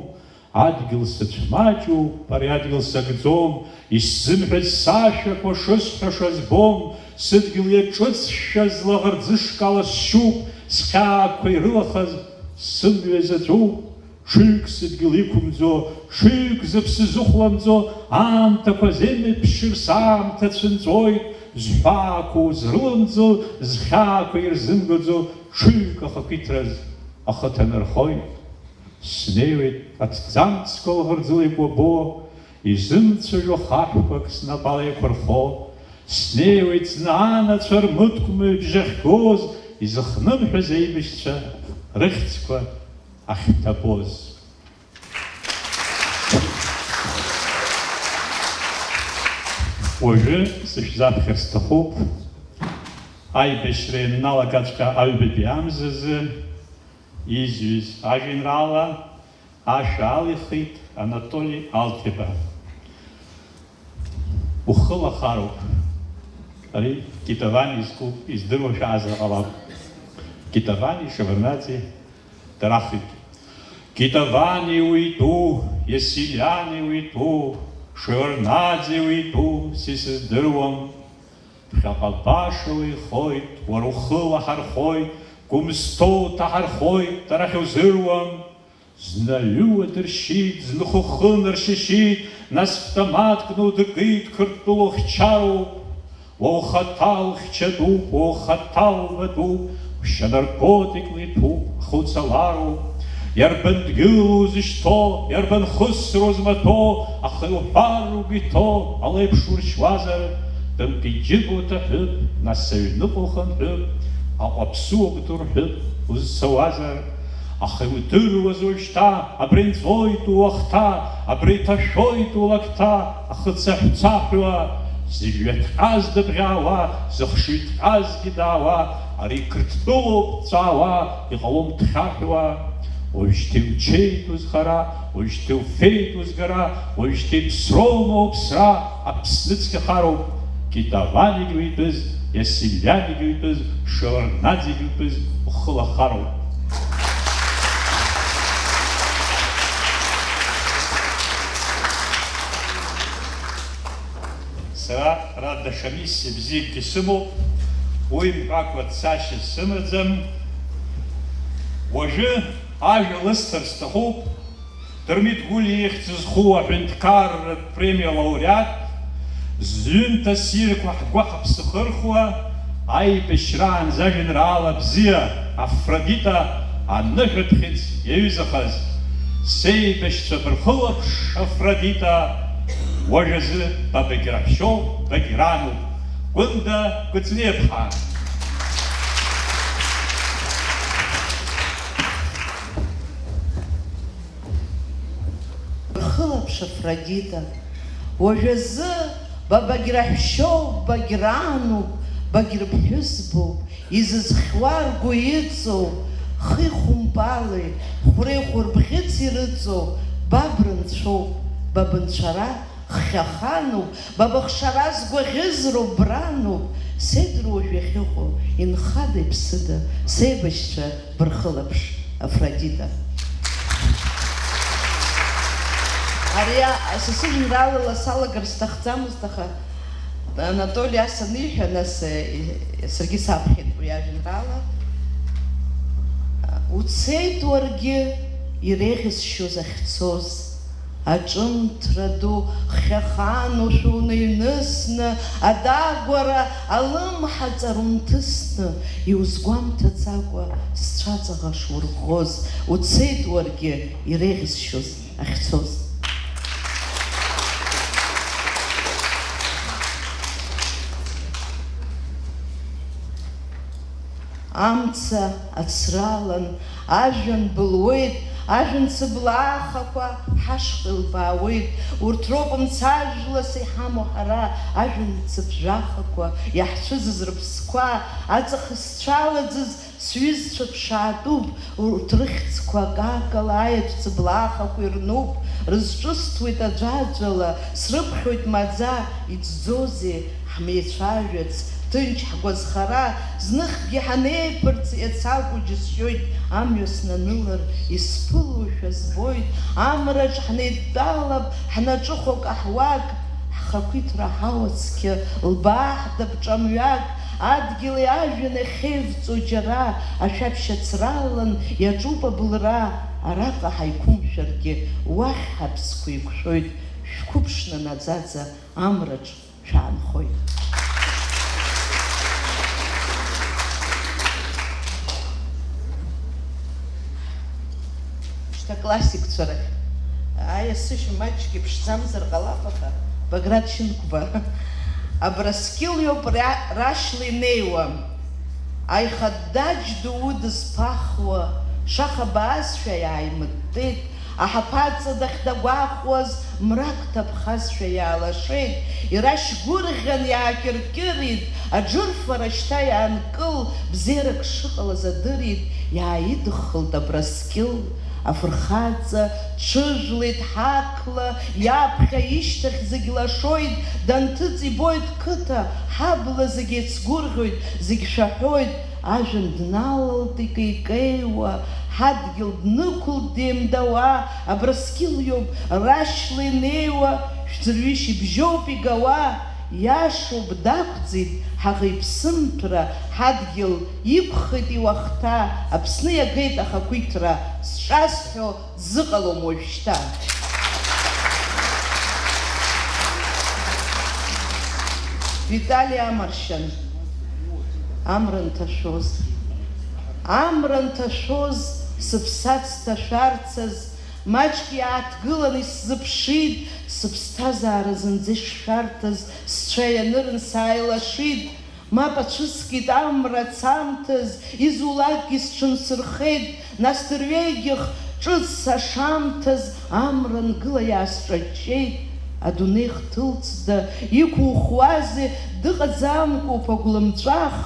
адгьыл сыцәмаҷуп, ари адгьыл сагӡом, исзымҳәеит сашәақәа шысҳәаша збом, сыдгьыл иаҿыҵшәа злаӷырӡышкала сшьуп, схьаақәа ирылахаз сымҩа заҵәуп. Ҽыҩк сыдгьыл иқәымӡо, ҽыҩк зыԥсы зыхәламӡо, аамҭақәа зеимеиԥшым саамҭа цәынҵәоит, зҳәаақәа узрыламӡо, зхьаақәа ирзымгаӡо, ҽыҩк ахақәиҭраз ахы ҭанархоит. Снеиуеит аҭӡамцқәа лаӷырӡыла икәабо, изымцәажәо хаҳәқәак снапала еиқәырхо, снеиуеит зны анацәа рмыткәма ибжьахьгоз, изыхнымҳәыз аибашьцәа рыхьӡқәа ахьҭабоз. Уажәы сышәзаԥхьар сҭахуп, аибашьра ианналагаҵәҟьа аҩбатәи амзазы изҩыз ажәеинраала ашәа алихит Анатоли Алҭеба. Ухы лахароуп. Ари Китавани изку, издыруа шәаазар ҟалап. Китавани, Шеварднаӡе, Дарахигь. Китавани уитәу, Иасилиани уитәу, Шеварднаӡе уитәу, са исыздыруам. Ԥхьаҟа башала ихоит, уара ухы лаҳархоит, Гәымсҭа уҭаҳархоит, арахь узыруам. Зны аҩы уадыршьит, зны хәыхы наршьышьит, нас автоматк нудыркит, Қырҭтәыла ухьчароуп. Уа ухаҭа ухьчатәуп, уа ухаҭа убатәуп, ушьа наркотикла иҭәуп, ахы уцалароуп. Иарбан дгьыл узышьҭоу, иарбан хысра узмаҭәоу, аха иуҳәар угәы иҭоу, ала еиԥш уршьуазар, дымк-иџьык уҭаҳәып, нас аҩныҟа ухынҳәып, Аҟәа аԥсыуак дурҳәып, узцауазар. Аха иудыруаз уажәшьҭа, абра инҵәоит ууахҭа, абра иҭашәоит улакҭа, ахы цаҳәцаҳәуа, зыжәҩа ҭҟьаз дыбӷьаауа, зыхшыҩ ҭҟьазгьы даауа, ари Қырҭтәылоуп дҵәаауа, иҟалом дхьаҳәуа. Уажәшьҭа иучеит узхара, уажәшьҭа иуфеит узгара, уажәшьҭа иԥсроума уԥсра, Аԥсны цқьахароуп. Китаванигь уитәыз, Иасилианигь уитәыз, Шеварднаӡегь уитәыз, ухы лахароуп. Сара ара даҽа миссиа бзиакгьы сымоуп, уи мҳәакәа цашьа сымаӡам. Уажәы ажәа лысҭар сҭахуп, Дырмит Гәлиа ихьӡ зху аҳәынҭқарратә премиа лауреат, зҩымҭа ссирқәа ҳгәы ҳаԥсахырхуа, аибашьраанӡа ажәеинраала бзиа Афродита аныҳәатә хьыӡ иаҩызахаз, сеибашьцәа бырхылаԥш, Афродита, уажәазы Бабагь раҳәшьоуп, Багьрануп, Гәында Кәыҵниаԥҳа. Рхылаԥш, Афродита, уажәазы Бабагь раҳәшьоуп, Багьрануп, Багь рыԥҳәызбоуп, изызхьуа ргәы иҵоу, хи хәымпали, хәреи хәырбӷьыци рыҵоу, Баб рынцәоуп, Баб нцәара ххьахануп, Баб ахшара згәаӷьызроу брануп, сеидроу уажә иахьыҟоу, инхада иԥсыда, сеибашьцәа, Бырхылаԥш, Афродита. Ари а-, са сыжәеинраалала салагар сҭахӡамызт, аха Анатоли ас аниҳәа, нас, э, саргьы саԥхьеит уи ажәеинраала. Уцеит уаргьы иреиӷьысшьоз ахьцоз. Аҿымҭра ду ххьаханушәа уныҩнысны, адагәара алымҳаҵар унҭысны, иузгәамҭаӡакәа сцәаҵаӷа шурӷәӷәоз, уцеит уаргьы иреиӷьысшьоз ахьцоз. Амца ацралан, ажәҩан былуеит, ажәҩан цыблаахақәа ҳашҟа илбаауеит. Урҭ роуп мцажәлас иҳамоу ҳара, ажәҩан цыԥжәахақәа иаҳцәыӡыз рыԥсқәа, аҵых зцәалаӡыз сҩызцәа ԥшаатәуп, урҭ рыхьӡқәа акакала, аеҵә цыблаахақәа ирнуп, рызҿысҭуеит аӡәаӡәала, срыԥхьоит маӡа, иҵӡозеи, ҳмеицәажәац, Ҭынч ҳгәазхара, зныхгьы ҳанеиԥырҵ, иац акәу џьысшьоит, амҩа снанылар, исԥылоушәа збоит, амраҿ ҳнеидтәалап, ҳнаҿыхәо каҳуак, ҳхақәиҭра ҳауа цқьа, лбаа ҳдап ҿамҩак, адгьыли ажәҩани ахьеивҵоу џьара, ашәаԥшь ацралан иаҿуп абылра, араҟа ҳаиқәымшәаргьы, уахь ҳаԥсқәа еиқәшәоит, шәқәыԥшны наӡаӡа амраҿ шәаанхоит. Шьҭа классикцәа рахь. Аиасышьа маҷк иԥшӡамзар ҟалап, аха Баграт Шьынқәба. Абрыскьыл иоуп ра-, рашьла инеиуа. Аихатә даҷ дуу дызԥахуа, шаха баазшәа иааимыттеит, аҳаԥаҵа дахьдагәаҟуаз мрак ҭаԥхазшәа иаалашеит, ирашьгәырӷьан иаакьыркьырит, аџырфара шьҭа иаанкыл, бзиарак шыҟалаз адырит, иааидыххылт Абрыскьыл. Афырхаҵа дҽыжәлеит ҳақла, иаԥхьа ишьҭахь зегь лашоит, данҭыҵ ибоит қыҭа, ҳабла зегь еицгәырӷьоит, зегь шәаҳәоит, ажәҩан дналалт икеикеиуа, ҳадгьыл днықәылт деимдауа, Абрыскьыл иоуп рашьла инеиуа, шәӡырҩышь ибжьоуп игауа, иашоуп, дақәӡит ҳаӷа иԥсымҭәра, ҳадгьыл иқәхеит иуахҭа, Аԥсны иагеит ахақәиҭра, зҿазҳәо дзыҟалом уажәшьҭа. Витали Амаршьан, амра нҭашәоз, амра нҭашәоз, сыԥсац ҭашәарцаз, маҷк иааҭгылан исзыԥшит, сыԥсҭазаара зынӡа ишшәарҭаз, сцәа ианырын сааилашит. Мап ацәыскит амра цамҭаз, изулакгьы сҽынсырхеит, нас дырҩегьых ҿыц ашамҭаз амра нгыла иаасҿаҷҷеит. Адунеи хҭылҵда, иқәухуазеи, дыҟаӡамкәоуп агәлымҵәах.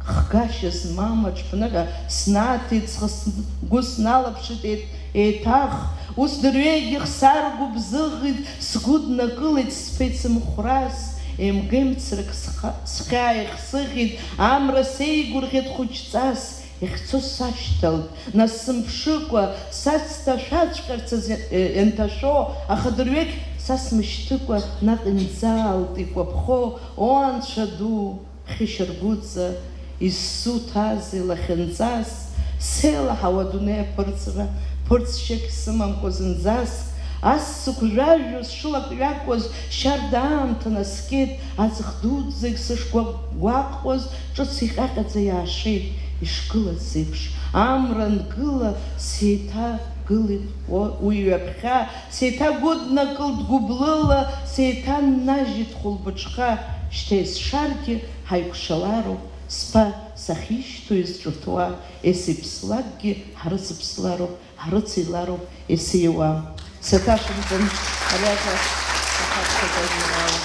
Хгашьа змам аҽԥныҳәа снаҭеит, схы сгәы сналаԥшит еит-, еиҭах. Ус дырҩегьых саргәыбзыӷит, сгәы днакылеит сԥеицымхәрас, еимгеимцрак сха-, схьаа ихсыӷьит, амра сеигәырӷьеит хәыҷҵас, иахьцо сашьҭалт, нас сымԥшыкәа, сацҭашәаҵәҟьарц азы, э, ианҭашәо, аха дырҩегь са смышьҭыкәа наҟ инӡаалт игәаԥхо, о, Анцәа ду! Хьышьаргәыҵа, исзуҭазеи лахьынҵас, сеилаҳауа адунеи аԥырҵра, ԥырҵшьагь сымамкәа зынӡаск, ас сыгәжәажәо сшылакҩакуаз, шьарда аамҭа наскьеит, аҵых дуӡӡагь сышгәаҟ-, гәаҟуаз, ҿыц иҟьаҟьаӡа иаашеит, ишгылац еиԥш, амра ангыла, сеиҭагылеит уа-, уи ҩаԥхьа, сеиҭагәыднакылт гәыблыла, сеиҭаннажьит хәылбыҽха, шьҭа есшаргьы ҳаикәшалароуп, сԥа сахьишьҭоу изҿыҭуа, есиԥслакгьы ҳрыцыԥслароуп, ҳрыцеилароуп есеиуа. Саҭашәымҵан ари ажәа сахьаԥхьаӡа ажәеинраала.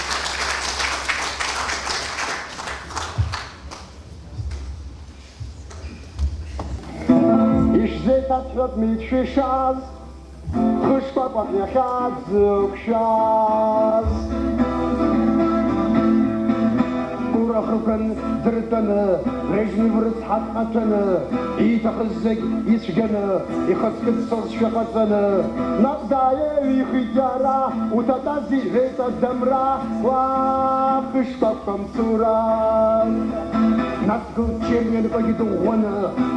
Ишәзеиҭасҳәап митә шәишааз, хышқәак уахь иахьа дзықәшәаз. Кура хықәан дыртәаны, Брежнев рыцҳа дҟаҭәаны, ииҭахыз зегь ицәгьаны, ихаҵкы дцозшәа ҟаҵаны, наҟ дааиеиҩихит иара, уҭатәаз иҳәеит адамра, уа хышқәак Амцура. Нас гылт чемионқәагьы дыӷәӷәаны,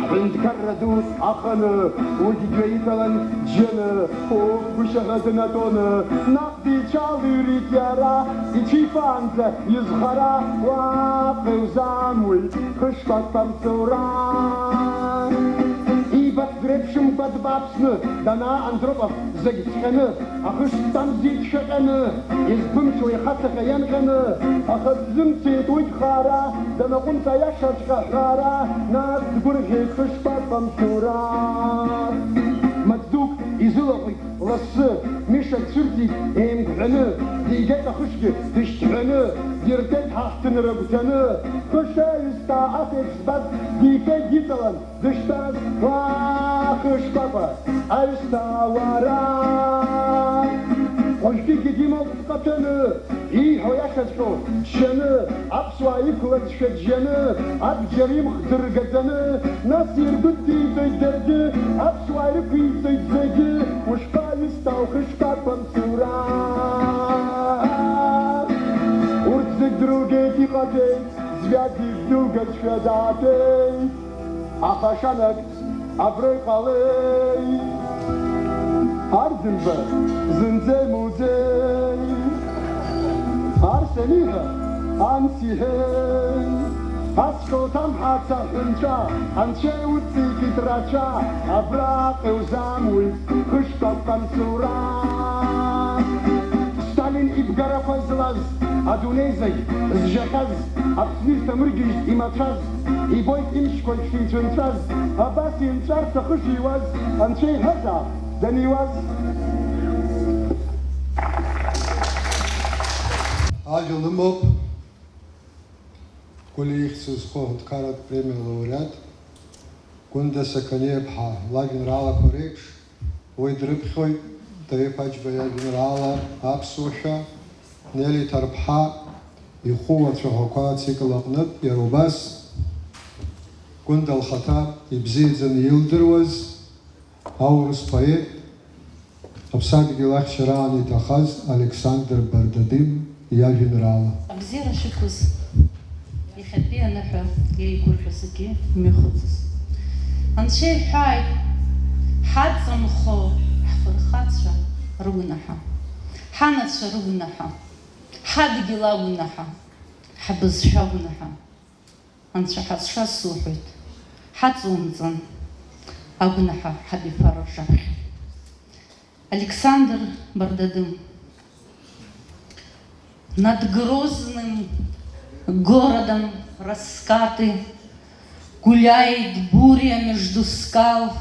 ҳҳәынҭқарра ду аханы, уигьы дҩаигалан џьаны, угәышьаха днатәоны, наҟ дицәалыҩрит иара, иҽифаанӡа изхара, уаҟа илзамуит хышқәак Амцура. Иибац дреиԥшымкәа дбааԥсны данаа Андропов зегь цҟьаны, ахышҵамзит шәаҟьаны, изқәымшәо ихацаҟьа ианҟьаны, аха дзымцеит уигь хаара, данаҟәымҵ аиашаҵәҟьа аҳәара, нас дгәырӷьеит хышқәак Амцура. Маҵ дук изылаҟәит лассы, Миша дцәырҵит еимгәҳәаны, дигеит ахышгьы дышьҭҳәаны, диртәеит ҳаҳҭынра гәӡаны, хышаҩыс ҭаахеиԥш збаз дифеит диҵалан, дыштәаз, уа хышкәакәа аҩсҭаа уара! Уажәтәигьы димоуп дҟаҭәаны, ииҳәо иашаҵәҟьоу џьшьаны, аԥсуаа иқәлазшәа џьшьаны, абџьар имх дыргаӡаны, нас иргәыдиҵоит даргьы, аԥсуаа ирықәиҵоит зегьы, ушԥаҩысҭаа ухышқәа қәамсура? Урҭ зегь другеит, иҟаҵеит, Звиади дылгазшәа даатәеит, аха шанагӡ абра иҟалеи? Арӡынба зынӡа имуӡеи? Арс аниҳәа, анс иҳәеи? Ас Кылҭамҳа ацаҳәынҵәа, анцәа иуҵеикит рацәа, абраҟа иузамуит хышқәа қәамсура. Сталин ибгарақәа злаз, адунеи зегь зжьахьаз, Аԥсны ишҭамыргьежьт имацәаз, ибоит имшқәа шицәынҵәаз, абас инҵәарц ахы шиуаз, анцәа иҳәазаап даниуаз. Ажәа лымоуп Гәлиа ихьӡ зху аҳәынҭқарратә премиа лауреат Гәында Сақаниаԥҳа лажәеинраалақәа реиԥш, уи дрыԥхьоит Таиф Аџьба иажәеинраала Аԥсуа шәа, Нели Ҭарԥҳа ихәы Уацәаӷәақәа ацикл аҟнытә, иара убас Гәында лхаҭа ибзиаӡаны илдыруаз аурыс поет, Аԥсадгьыл ахьчараан иҭахаз Александр Бардадим иажәеинраала. Абзиара шәықәыз, иахьатәи аныҳәа иеигәырӷьо зегьы имҩахыҵыз. Анцәа иҳәааит, ҳаҵанхо ҳфырхацәа рыгәнаҳа, ҳанацәа рыгәнаҳа, ҳадгьыл агәнаҳа, ҳбызшәа агәнаҳа. Анцәа ҳазшаз суҳәоит, ҳаҵоумҵан, агәнаҳа ҳабиԥара рҿаԥхьа. Александр Бардадым. Над грозным городом раскаты гуляет буря между скал.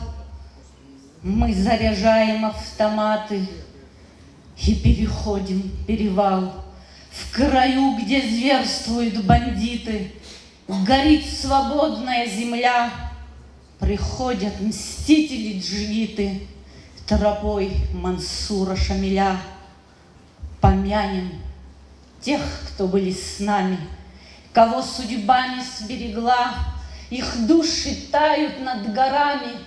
Мы заряжаем автоматы и переходим перевал. В краю, где зверствуют бандиты, горит свободная земля. Приходят мстители-джигиты тропой Мансура Шамиля. Помянем тех, кто были с нами, кого судьба не сберегла. Их души тают над горами,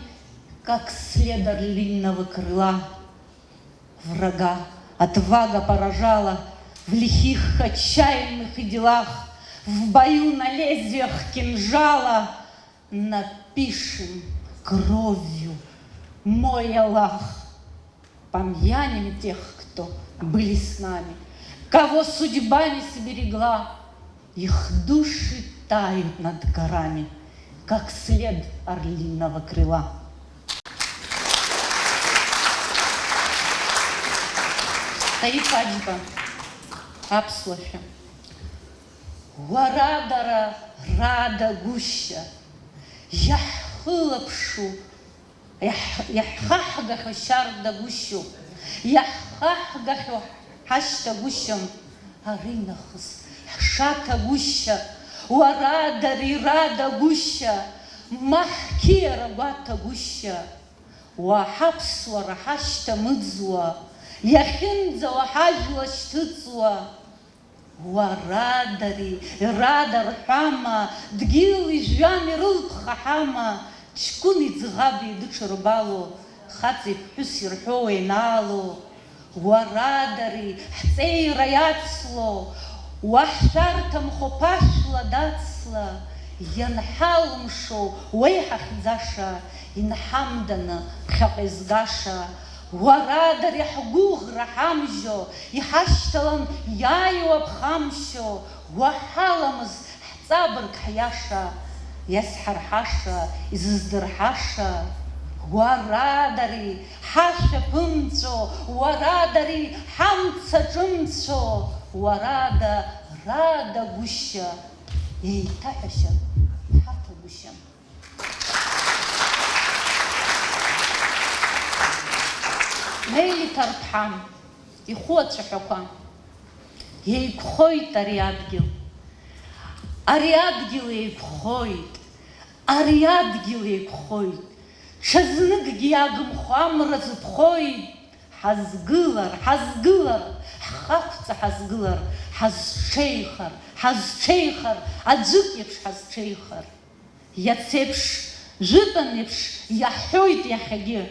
как след орлиного крыла. Врага отвага поражала в лихих, отчаянных и делах, в бою на лезвиях кинжала. Напишем кровью: «Мой Аллах». Помянем тех, кто были с нами, кого судьба не сберегла. Их души тают над горами, как след орлиного крыла. Таиф Аџьба, аԥсуа шәа. Уара дара радагәышьа, иаҳхылаԥшу, иаҳ-, иаҳхаҳгахьоу шьардагәышьоуп, иаҳхаҳгахьоу ҳашьҭагәышьам, аринахыс ҳшаҭагәышьа, уара дара ирадагәышьа, ма ҳқьиара гәаҭагәышьа, уа ҳаԥсуара ҳашьҭамыӡуа, иахьынӡауа ҳажәла шьҭыҵуа. Уарадари, радарҳәама, дгьыли жәҩани рылԥха ҳама, ҷкәыни ӡӷаби дыҽырбало, хаҵеи ԥҳәыси рҳәо уеинаало, уарадари, ҳҵеира иацло, уаҳшәарҭамхо ԥашәла дацла, ианҳалымшо уеиҳахьӡаша, инҳамданы ԥхьаҟа изгаша, уарадари, ҳгәыӷра ҳамжьо, иҳашьҭалан иааиуа ԥхамшьо, уаҳаламыз ҳҵабырг ҳиаша, иазҳарҳаша, изыздырҳаша, уарадари, ҳашәа ԥымҵәо, уарадари, ҳамца ҿымцәо, уарада, радагәышьа, еиҭаҳәашьа ҳаҭагәышьам. Нели Ҭарԥҳа, ихәы ацәаҳәақәа. Еиқәхоит ари адгьыл. Ари адгьыл еиқәхоит. Ари адгьыл еиқәхоит. Ҽазныкгьы иагымхо амра зыԥхоит. Ҳазгылар, ҳазгылар, ҳхақәҵа ҳазгылар, ҳазҽеихар, ҳазҽеихар, аӡәык иеиԥш ҳазҽеихар. Иацеиԥш, жәытәан еиԥш иаҳҳәоит иахьагьы.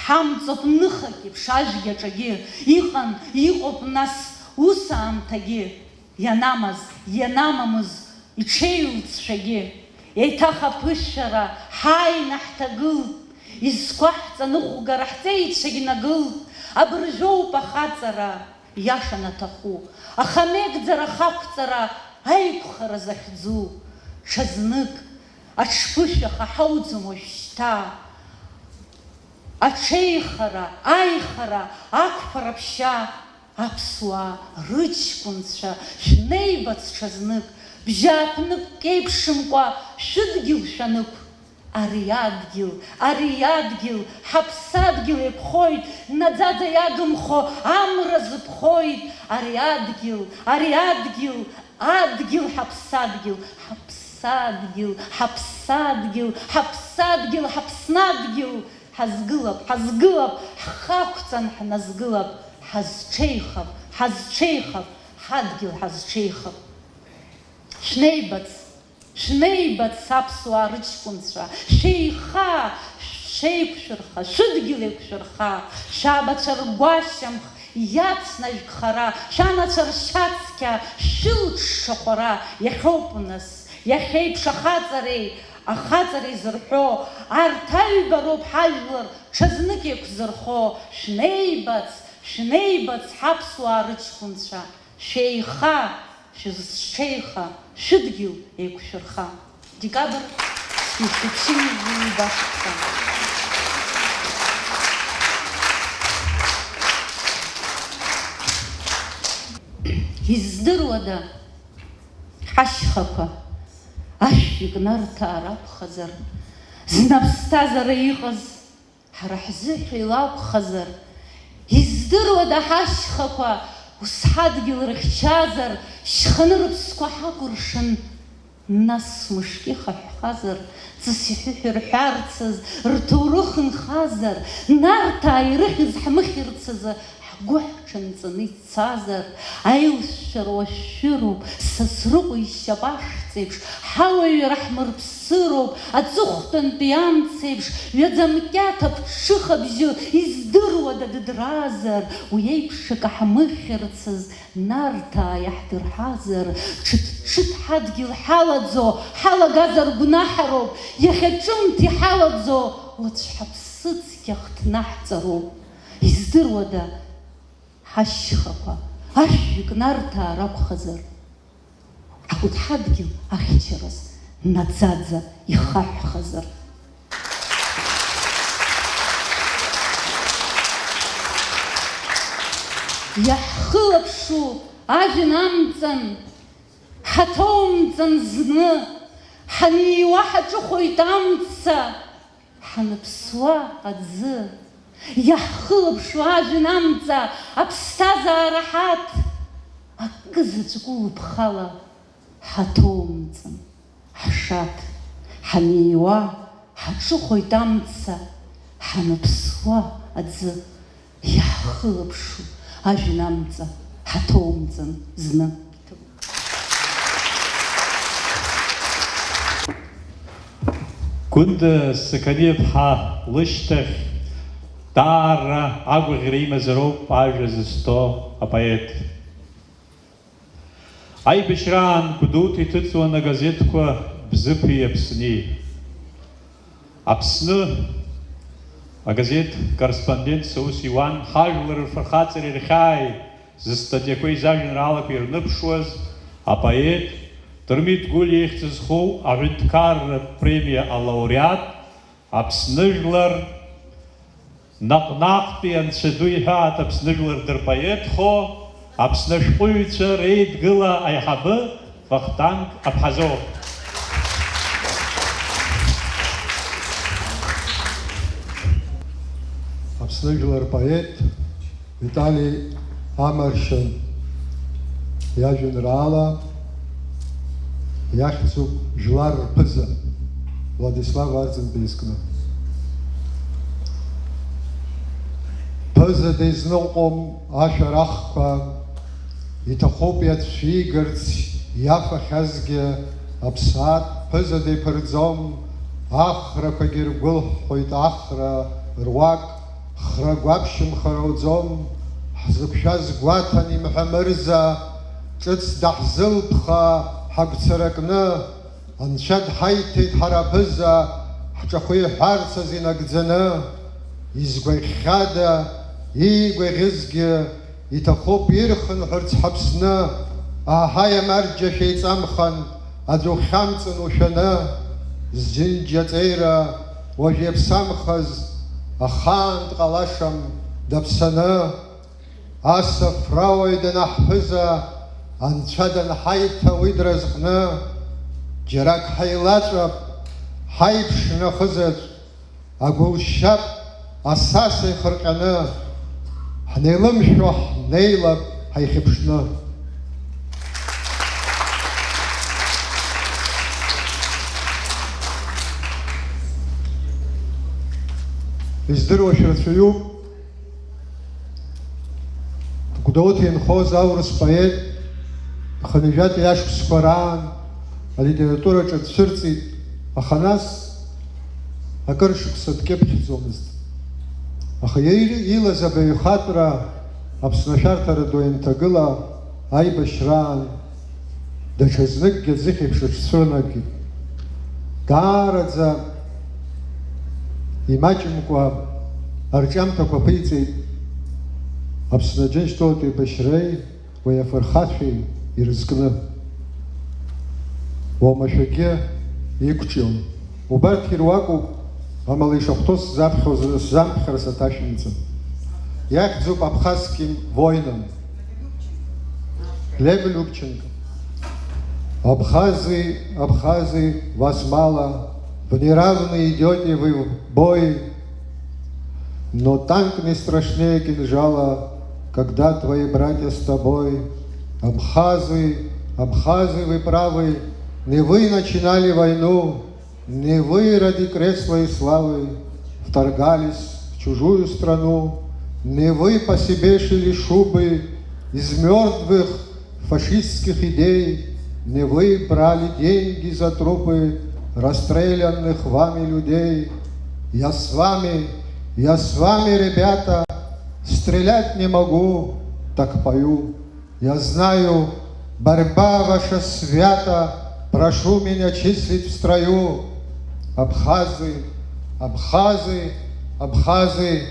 Ҳамҵоуп ныхак еиԥш ажәгьаҿагьы, иҟан, иҟоуп нас ус аамҭагьы, ианамаз, ианамамыз иҽеиҩлҵшәагьы. Еиҭах аԥышәара ҳааины ҳҭагылт, изқәаҳҵан ныҟәгара ҳҵеицәагь нагылт, абыржәоуп ахаҵара иаша анаҭаху, аха амеигӡара ахақәҵара аиқәхара захьӡу, ҽазнык аҽԥышәаха ҳауӡом уажәшьҭа. Аҽеихара, аихара, ақәԥара ԥшьа, аԥсуаа рыҷкәынцәа, шәнеибац ҽазнык, бжьааԥнык еиԥшымкәа шәыдгьыл шәанықә. Ари адгьыл, ари адгьыл, ҳаԥсадгьыл еиқәхоит, наӡаӡа иагымхо амра зыԥхоит. Ари адгьыл, ари адгьыл, адгьыл, ҳаԥсадгьыл, ҳаԥсадгьыл, ҳаԥсадгьыл, ҳаԥсадгьыл, ҳаԥснадгьыл, ҳазгылап, ҳазгылап, ҳхы ақәҵан ҳназгылап, ҳазҽеихап, ҳазҽеихап, ҳадгьыл ҳазҽеихап. Шәнеибац, шәнеибац, аԥсуаа рыҷкәынцәа, шәеиха, шәеиқәшәырха, шәыдгьыл еиқәшәырха, шәабацәа ргәашьамх иацнажәг хара, шәанацәа ршьацқьа шәылҽшахәара иахьоуп нас, иахьеиԥш ахаҵареи, ахаҵареи зырҳәо, арҭ аҩба роуп ҳажәлар ҽазнык еиқәзырхо, шәнеибац, шәнеибац, ҳаԥсуаа рыҷкәынцәа, шәеиха, шәызҽеиха, шәыдгьыл еиқәшәырха. Декабр шәи шәи ҩба шықәса. Издыруада, ҳашьхақәа ашәҩык нарҭаа ракәхазар, зны аԥсҭазаара иҟаз ҳара ҳзыҳәа илакәхазар, издыруада ҳашьхақәа ус ҳадгьыл рыхьчазар, шьханы рыԥсқәа ҳакәыршан, нас мышк ихаҳәхазар, ҵыс иҳәыҳәа рҳәарцаз, рҭоурых нхазар, нарҭаа ирыхьыз ҳмыхьырц азы ҳгәы ҳҽанҵаны ицазар, аилшәшәара уашәшәыроуп, Сасрыҟәа ишьапашҵеиԥш, ҳауаҩра ҳмырԥсыроуп, аҵыхәтәантәи амцеиԥш, ҩаӡамкьаҭ аԥҽыхабжьы издыруада дыдразар, уи еиԥш акы ҳмыхьырцаз, Нарҭаа иаҳдырҳазар, ҽыҭ-ҽыҭ ҳадгьыл ҳалаӡо, ҳалагазар гәнаҳароуп, иахьа ҿымҭ иҳалаӡо, уаҵә ҳаԥсыцқьа хҭнаҳҵароуп. Издыруада, ҳашьхақәа, ашәҩык нарҭаа ракәхазар, ҳхәыҭ ҳадгьыл ахьчараз наӡаӡа ихаҳәхазар. Иаҳхылаԥшу ажәҩан амҵан, ҳаҭоумҵан зны, ҳаниуа ҳаҿыхоит амца, ҳаныԥсуа аӡы. Иаҳхылаԥшу ажәҩан амҵа, аԥсҭазаара ҳаҭ, акы заҵәык улыԥхала ҳаҭоумҵан. Ҳшаҭ, ҳаниуа, ҳаҿыхоит амца, ҳаныԥсуа аӡы, иаҳхылаԥшу ажәҩан амҵа, ҳаҭоумҵан зны. Гәында Сақаниаԥҳа лышьҭахь даара агәаӷьра имазароуп ажәа зызҭо апоет. Аибашьраан Гәдоуҭа иҭыҵуан агазеҭқәа Бзыԥи Аԥсни. Аԥсны агазеҭ корреспондентс аус иуан, ҳажәлар рфырхаҵареи рхьааи зыстатиақәеи зажәеинраалақәеи ирныԥшуаз апоет Дырмит Гәлиа ихьӡ зху аҳәынҭқарратә премиа алауреат, Аԥсны жәлар наҟ-наҟтәи Анцәа ду иҳәаат Аԥсны жәлар дырпоетхо, Аԥсны ашәҟәыҩҩцәа реидгыла аиҳабы Вахтанг Аԥҳазоу. Аԥсны жәлар поет Витали Амаршьан иажәеинраала иахьӡуп Жәлар рԥыза, Владислав Арӡынба изкны. Ԥыза дизныҟәом ашәарахқәа, иҭахуп иацәигарц иафахьазгьы, аԥсаатә ԥыза диԥырӡом, ахрақәагьы ргәылҳәҳәоит ахра руак, хра гәаԥшьымхар ауӡом, ҳзықәшәаз гәаҭан имҳәа мырза, ҿыц даҳзылԥха ҳагәцаракны, Анцәа дҳаиҭеит ҳара аԥыза, ҳҿахәы иҳәарц азы инагӡаны, изгәаӷьхьада, иигәаӷьызгьы иҭахуп ирхынҳәырц ҳаԥсны, аҳаи амарџьа шәеиҵамхан, аӡә ухьамҵын ушәаны, зџьынџьа ҵеира уажә иаԥсамхаз, ахаан дҟалашам даԥсаны. Асафрауаҩ данаҳԥыза, Анцәа данҳаиҭа уи дразҟны, џьарак ҳаилаҵәап, ҳаиԥшны ахызаҵә, агәылшьап асаса ихырҟьаны, ҳнеилымшәо ҳнеилап ҳаихьыԥшны. Издыруашәа рацәаҩуп. Гәдоуҭа инхоз аурыс поет, хынҩажәатәи ашықәсқәа раан алитератураҿы дцәырҵит, аха нас акыр шықәса дкьыԥхьӡомызт. Аха иаир-, илаз абаҩхатәра Аԥсны ашәарҭара ду инҭагыла аибашьраан даҽазныкгьы аӡыхь еиԥш рыҽцәырнагеит. Даараӡа имаҷымкәа арҿиамҭақәа ԥиҵеит Аԥсны Џьынџьтәылатә еибашьреи уи афырхацәеи ирызкны. Уамашәагьы иқәҿион. Убарҭ ируакуп, амала ишахәҭоу сзаԥхьоз, сзамԥхьар саҭашәымҵан. Иахьӡуп абхазским воинам. Лев Любченко. Абхазы, абхазы, вас мало, в неравный идёте вы в бой, но танк не страшнее кинжала, когда твои братья с тобой. Абхазы, абхазы, вы правы, не вы начинали войну, не вы ради кресла и славы вторгались в чужую страну, не вы по себе шили шубы из мёртвых фашистских идей, не вы брали деньги за трупы расстрелянных вами людей. Я с вами, я с вами, ребята, стрелять не могу, так пою. Я знаю, борьба ваша свята, прошу меня числить в строю. Абхазы, абхазы, абхазы,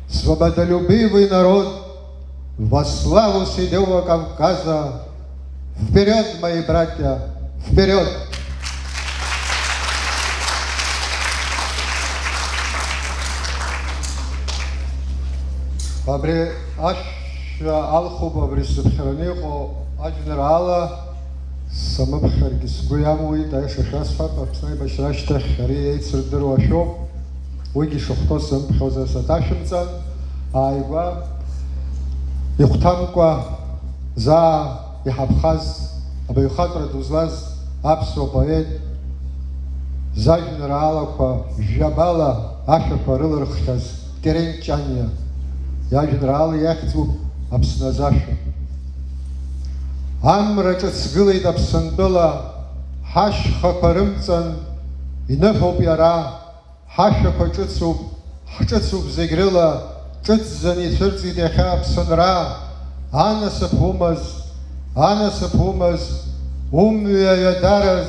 свободолюбивый народ, во славу Седого Кавказа. Вперёд, мои братья, вперёд! Абри ашәа алхуп абри сзыԥхьараны иҟоу ажәеинраала, самыԥхьаргьы сгәы иамуит, аиаша шәасҳәап, Аԥсны аибашьра ашьҭахь ари еицырдыруа шәоуп, уигьы шахәҭоу сымԥхьозар саҭашәымҵан, ааигәа ихәҭамкәа заа иҳаԥхаз, абаҩхатәра ду злаз аԥсуа поет зажәеинраалақәа жәабала ашәақәа рылырххьаз Терент Ҷаниа иажәеинраала иахьӡуп Аԥсны азы ашәа. Амра ҿыц гылеит Аԥсынтәыла, ҳашьхақәа рымҵан иныҳәоуп иара, ҳашәақәа ҿыцуп, ҳҿыцуп зегь рыла, ҿыцӡаны ицәырҵит иахьа Аԥсынра. Анасыԥ умаз, анасыԥ умаз, умҩа ҩадараз,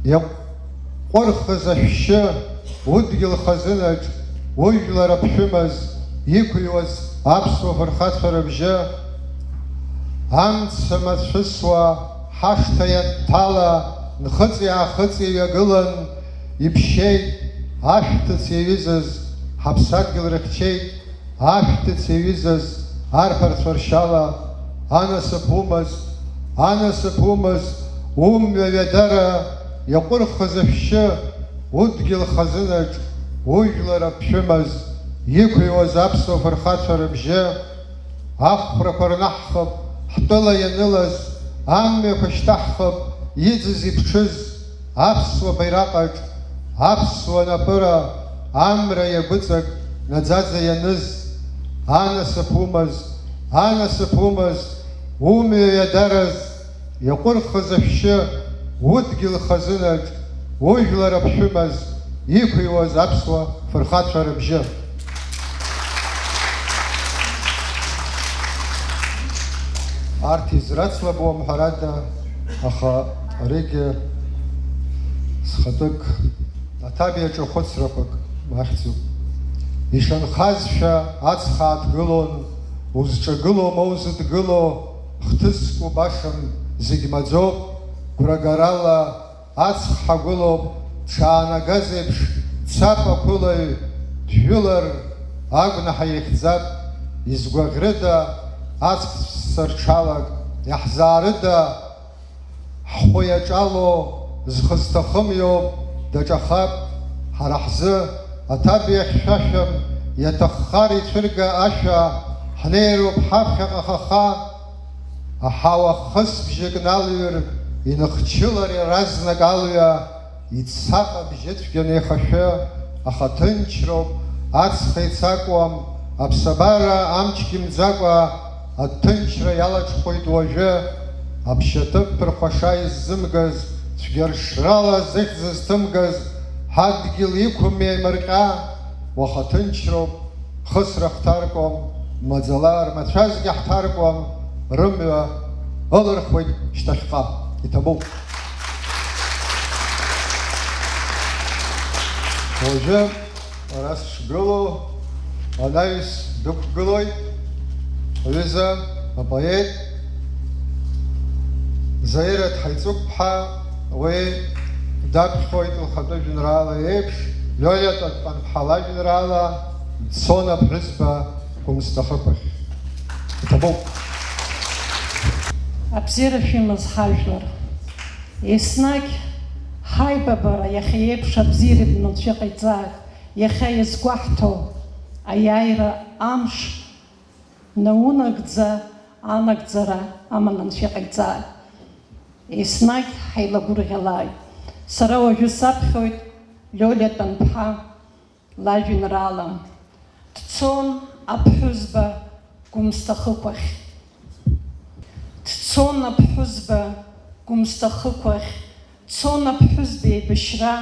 иаҟәырхыз ашәшьы, удгьыл хазынаҿ, ужәлар аԥшәымаз, иқәыҩуаз аԥсуа фырхацәа рыбжьы. Амца мацәысуа ҳашҭа ианҭала, нхыҵи-аахыҵи ҩагылан, иԥшьеит, ашәҭыц иаҩызаз ҳаԥсадгьыл рыхьчеит, ашәҭыц иаҩызаз арԥарцәа ршьала, анасыԥ умаз, анасыԥ умаз, умҩа ҩадара иаҟәырхыз ашәшьы, удгьыл хазынаҿ, ужәлар аԥшәымаз, иқәыҩуаз аԥсуа фырхацәа рыбжьы, ахәрақәа рнаҳхып, ҳтәыла ианылаз, амҩақәа шьҭаҳхып, иӡыз-иԥҽыз, аԥсуа баираҟаҿ, аԥсуа напыра, амра иагәыҵак наӡаӡа ианыз, Анасыԥ умаз, анасыԥ умаз, умҩа иадараз, иаҟәырхыз ашәшьы, удгьыл хазынаҿ, ужәлар аԥшәымаз, иқәыҩуаз аԥсуа фырхацәа рыбжьы. Арҭ израцлабуам, ҳәарада, аха аригьы схатәык аҭабиаҿы хәыцрақәак ахьӡуп. Ишанхазшәа аҵх ааҭгылон, узҿагыло ма узыдгыло, хҭыск убашам, зегь маӡоуп, гәрагарала аҵх ҳагәылоуп, дшаанагаз еиԥш, дцап ақәылаҩ, джәылар, агәнаҳа ихьӡап, изгәаӷьрыда, аҵх цәца рҽалак, иаҳзаарыда, ҳхәы иаҿало, зхы зҭахым иоуп, даҿахап, ҳара ҳзы аҭабиа хьшәашәам, иаҭаххар ицәырга ашәа, ҳнеироуп ҳаԥхьаҟа хаха, аҳауа хысбжьык налҩыр, иныхчылар иаразнак алҩа, ицаҟа бжьы цәгьаны ихашәы, аха ҭынчроуп, аҵх еицакуам, аԥсабара амчгьы мӡакәа, аҭынчра иалаҽхәоит уажәы, аԥшьаҭыԥ ԥырхәаша иззымгаз, цәгьаршрала зыхьӡ зҭымгаз, ҳадгьыл иқәым еимырҟьа, уаха ҭынчроуп, хысра хҭаркуам, маӡала рмацәазгьы ҳҭаркуам, рымҩа ылырхуеит шьҭахьҟа. Иҭабуп. Уажәы ара сшгылоу анаҩс дықәгылоит аҩыза апоет Заира Ҭҳаиҵыгәԥҳа, уи даԥхьоит лхатәы жәеинраала еиԥш, Лиолиа Тәанԥҳа лажәеинраала Дцон аԥҳәызба Гәымсҭа хықәахь. Иҭабуп. Абзиара шәымаз ҳажәлар. Еснагь ҳаибабара иахьа еиԥш абзиаратә Анцәа иҟаиҵааит, иахьа иазгәаҳҭо аиааира амш наунагӡа анагӡара аманы Анцәа иҟаиҵааит. Еснагь ҳаилагәырӷьалааит. Сара уажәы саԥхьоит Лиолиа Тәанԥҳа лажәеинраала. Дцон аԥҳәызба Гәымсҭа хықәахь. Дцон аԥҳәызба Гәымсҭа хықәахь, дцон аԥҳәызба еибашьра,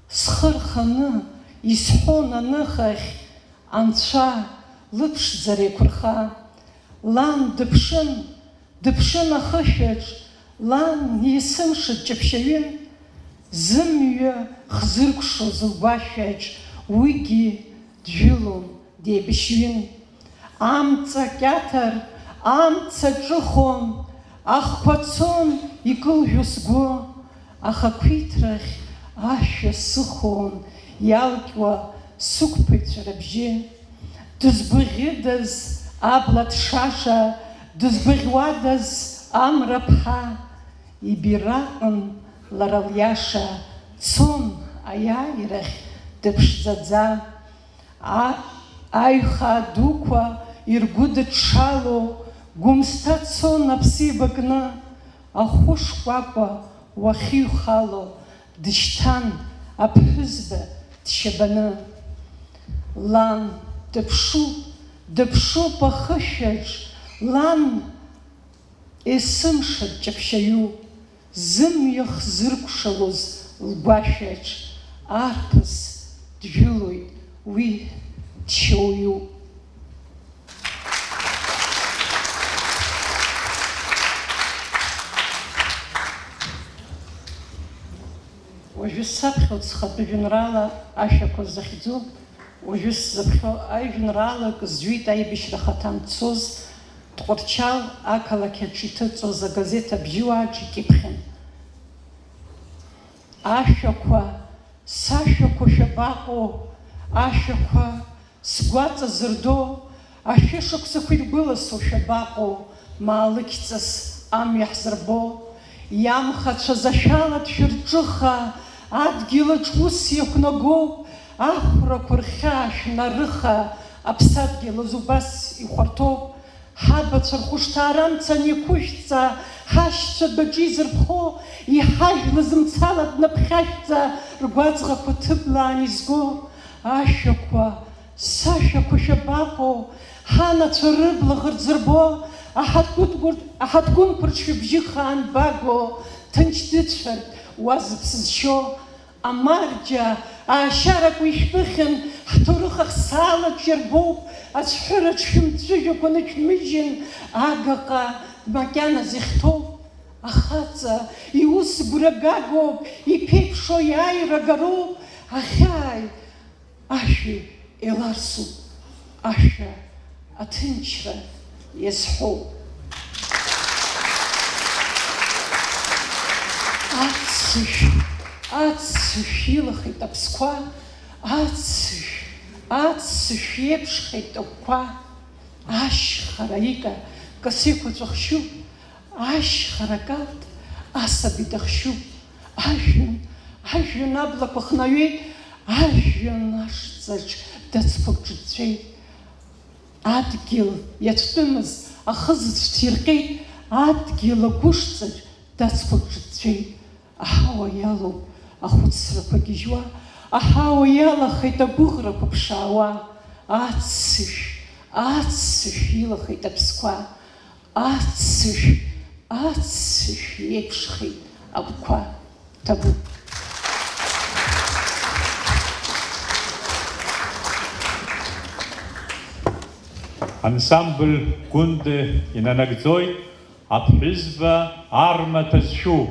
схы рханы исҳәон аныхахь, Анцәа лыԥшӡара еиқәырха. Лан дыԥшын, дыԥшын ахышәаҿ, лан есымша дҷаԥшьаҩын, зымҩа хзыркәшоз лгәашәаҿ уигьы джәылон, деибашьҩын. Амца кьаҭар, амца ҿыхон, ахқәа цон икылжәо сгәы, ахақәиҭрахь ашәа сыхон, иалкьуа сықәԥаҩцәа рыбжьы. Дызгәаӷьыдаз абла ҭшаша, дызгәаӷьуадаз амра ԥҳа, ибираҟын лара лиаша, цон аиааирахь дыԥшӡаӡа. А-, аҩхаа дуқәа иргәыдыҽҽало, Гәымсҭа цон аԥсеиба кны, ахәы шкәакәа уахьыҩхало, дышьҭан аԥҳәызба дшьабаны. Лан дыԥшуп, дыԥшуп ахышәаҿ, лан есымша дҷаԥшьаҩуп, зымҩа хзыркәшалоз лгәашәаҿ арԥыс джәылоит, уи дшьоуҩуп. Уажәы саԥхьоит схатәы жәеинраала ашәақәа захьӡу, уажәы сзыԥхьо ажәеинраалак зҩит аибашьра ахаҭа анцоз, Тҟәарчал ақалақь аҿы иҭыҵуаз агазеҭ абжьуааҿ икьыԥхьын. Ашәақәа, сашәақәа шәабаҟоу, ашәақәа, сгәаҵа зырдо, ашәышықәсақәа иргәыласо шәабаҟоу, маалықьҵас амҩа ҳзырбо, иамхацәаз ашәала дшәырҿыха, адгьылаҿ ус иақәнагоуп, ахәрақәа рхьаа шәнарыха, аԥсадгьыл азы убас ихәарҭоуп. Ҳабацәа рхәышҭаара амца анеиқәышәҵа, ҳашьцәа адәаҿы изырԥхо, иҳажәлаз мцала днаԥхьашәҵа, ргәаҵӷақәа ҭыблаан изго, ашәақәа, сашәақәа шәабаҟоу, Ҳанацәа рыбла ӷырӡырбо, аҳаҭгәын-, аҳаҭгәынқәа ршәыбжьы хаан баго, ҭынч дыцәҳарт уа зыԥсы зшьо. Амарџьа, аашьарак уи шәԥыхьан, ҳҭоурых ахсаалак шәырбоуп, ацәҳәыраҿ шәымҵәыжәҩақәа нышәмыжьын, агаҟа макьана зыхьҭоу. Ахаҵа, иус гәрагагоуп, иԥеиԥшо иааира гароуп, ахьааи, ашәи еиларсуп, ашәа аҭынчра иазҳәоуп. Аццышә, аццышә илахеит аԥсқәа, аццышә, аццышә еиԥшхеит агәқәа, ашьхара ика касы еиқәаҵәа хшьуп, ашьхара акалҭ асаби дахшьуп. Ажәҩан, ажәҩан аблақәа хнаҩеит, ажәҩан ашҵаҿ дацқәак ҿыҵәҵәеит. Адгьыл иацәтәымыз ахызаҵә ҭирҟьеит, адгьыл агәышҵаҿ дацқәак ҿыҵәҵәеит. Аҳауа иалоуп ахәыцрақәа гьежьуа, аҳауа иалахеит агәыӷрақәа ԥшаауа. Аццышә, аццышә илахеит аԥсқәа. Аццышә, аццышә еиԥшхеит агәқәа. Ҭабуп. Ансамбль Гәында инанагӡоит аԥҳәызба армаҭәа зшәу.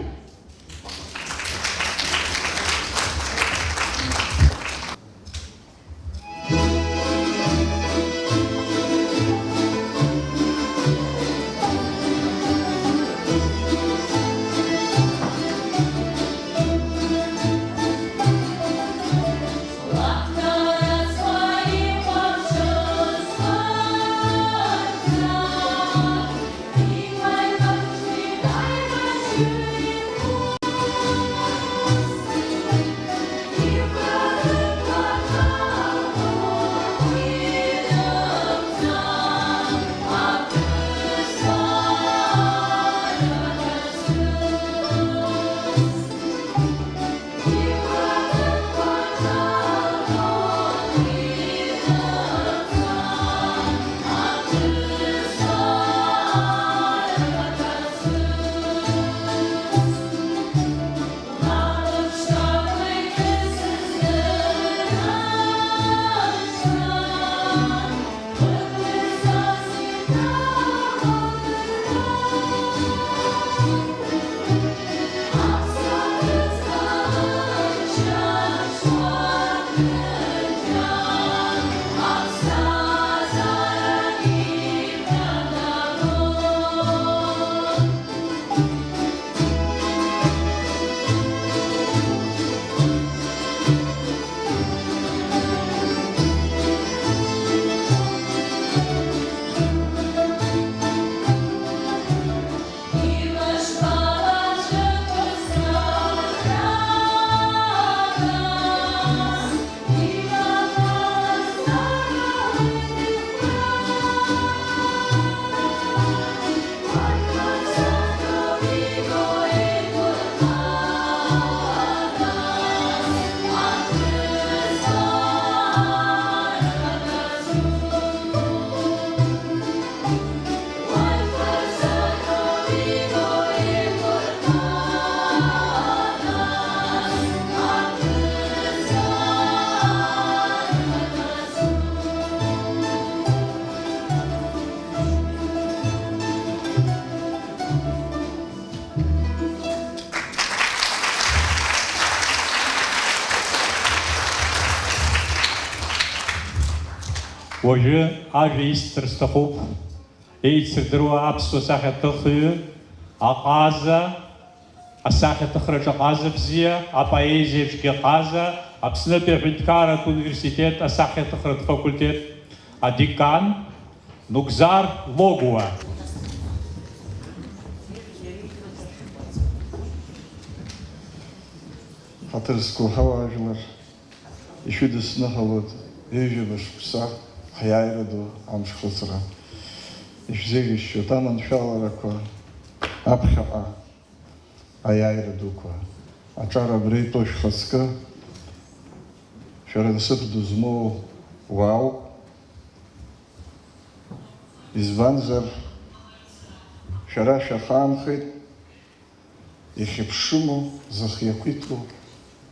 Уажәы ажәа исҭар сҭахуп еицырдыруа аԥсуа сахьаҭыхҩы аҟаза, асахьаҭыхраҿы аҟаза бзиа, апоезиаҿгьы аҟаза, Аԥснытәи аҳәынҭқарратә университет асахьаҭыхратә факультет адекан Нугзар Логуа. Ҳаҭыр зқәу ҳауаажәлар, ишәыдысныҳәалоит ҩажәа шықәса ҳиааира ду амшхәыцра. Ишәзеиӷьасшьоит аманшәаларақәа аԥхьаҟа аиааира дуқәа. Аҿар абра итәоу шәхаҵкы, шәара насыԥ ду змоу уаауп. Избанзар, шәара шәахаанхеит ихьыԥшыму, зыхиақәиҭу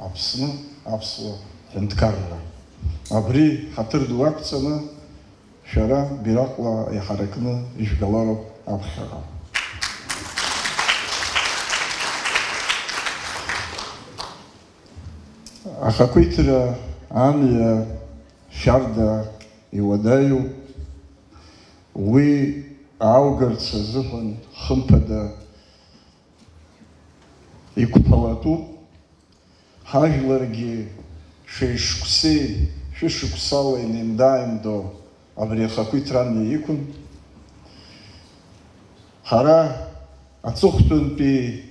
Аԥсны аԥсуа ҳәынҭқарра. Абри ҳаҭыр ду ақәҵаны, шәара бираҟла иҳаракны ижәгалароуп аԥхьаҟа. Ахақәиҭра амҩа шәарда иуадаҩуп, уи ааугарц азыҳәан, хымԥада, иқәԥалатәуп. Ҳажәларгьы шәеишықәсеи шәышықәсала инеимда-ааимдо абри ахақәиҭра амҩа иқәын. Ҳара аҵыхәтәантәи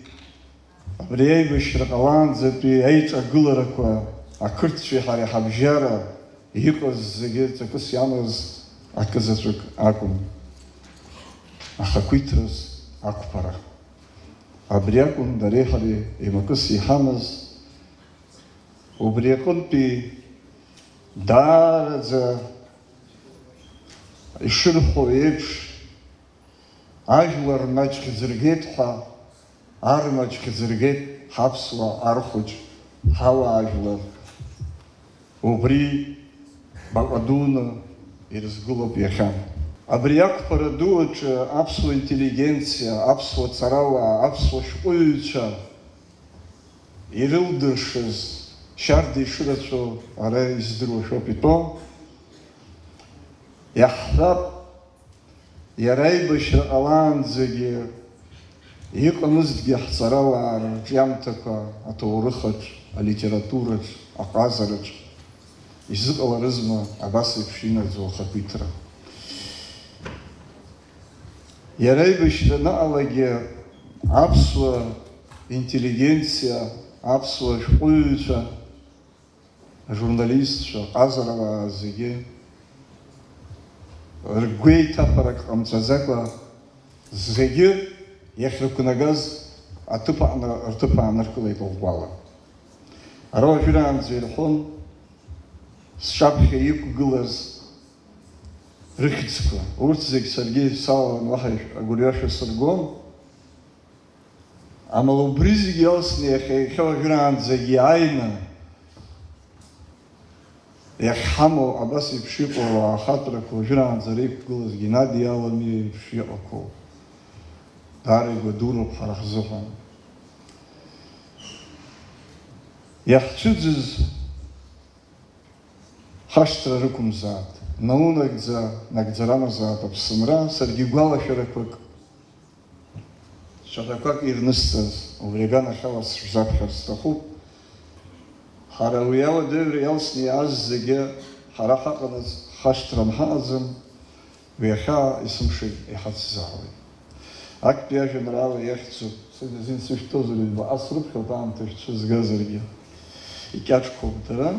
абри аибашьра ҟалаанӡатәи аиҿагыларақәа, ақырҭцәеи ҳареи ҳабжьара иҟаз зегьы ҵакыс иамаз акызаҵәык акәын. Ахақәиҭраз ақәԥара. Абри акәын дареи ҳареи еимакыс иҳамаз. Убри аҟынтәи даараӡа ишырҳәо еиԥш, ажәлар маҷхьӡыргеит ҳәа, ар маҷхьӡыргеит ҳаԥсуа архәыҷ, ҳауаажәлар. Убри баҟа дуны ирызгылоуп иахьа. Абри ақәԥара ду аҿы аԥсуа интеллигенциа, аԥсуа ҵарауаа, аԥсуа шәҟәыҩҩцәа ирылдыршаз шьарда ишырацәоу ара издыруа шәоуп итәоу. Иаҳҳәап, иара аибашьра ҟалаанӡагьы иҟамызҭгьы ҳҵарауаа рырҿиамҭақәа аҭоурыхаҿ, алитератураҿ, аҟазараҿ изыҟаларызма абас еиԥш инаӡоу ахақәиҭра? Иара аибашьра анаҟалагьы аԥсуа интеллигенциа, аԥсуа шәҟәыҩҩцәа, ажурналистцәа, аҟазарауаа зегьы ргәеиҭаԥарак ҟамҵаӡакәа, зегьы иахьрықәнагаз аҭыԥ аҟны рҭыԥ ааныркылеит лгәала. Ара уажәраанӡа ирҳәон сҿаԥхьа иқәгылаз рыхьӡқәа. Урҭ зегь саргьы салалан, уаҳа агәырҩа шәасыргом. Амала убри зегь иалсны иахьа, иахьа уажәраанӡагьы иааины иахьҳамоу, абас еиԥш иҟоу ауаа ахатәрақәа уажәраанӡа реиқәгылаз Геннади Аламиа иеиԥш иҟақәоу даара игәадуроуп ҳара ҳзыҳәан. Иаҳцәыӡыз хашҭра рықәымзааит, наунагӡа нагӡара амазааит Аԥсынра, саргьы гәалашәарақәак, цәаҳәақәак ирнысҵаз, убри аганахьала сшәзаԥхьар сҭахуп. Ҳара уи ауадаҩра иалсны иааз зегьы ҳара ҳаҟанаҵ хашҭран ҳаҟаӡам. Уи ахьаа есымша иҳацзаауеит. Актәи ажәеинраала иахьӡуп, сынтәа азин сышәҭозар, ҩбаҟа срыԥхьоит, аамҭа шәцәызгазаргьы. Икьаҿқәоуп дара.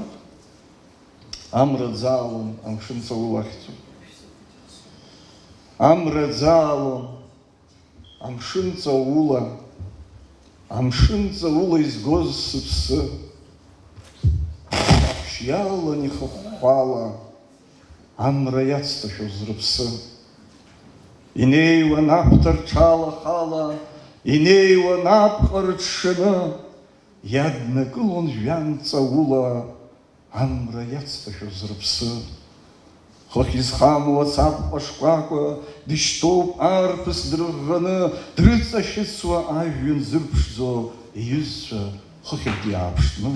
Амра ӡаалон, амшын ҵаула ахьӡуп. Амра ӡаалон, амшын ҵаула, амшын ҵаула изгоз сыԥсы. Аԥшь иалан ихыхәхәала, амра иацҭашәоз рыԥсы. Инеиуан аԥҭа рҽалахала, инеиуан апҟа рыҽшаны, иаднакылон жәҩан ҵаула, амра иацҭашәоз рыԥсы. Хыхь изхамуа ацаԥҟа шкәакәа, дышьҭоуп арԥыс дрыӷӷаны, дрыҵашьыцуа ажәҩан зырԥшӡо иҩызцәа хыхьынтә иааԥшны.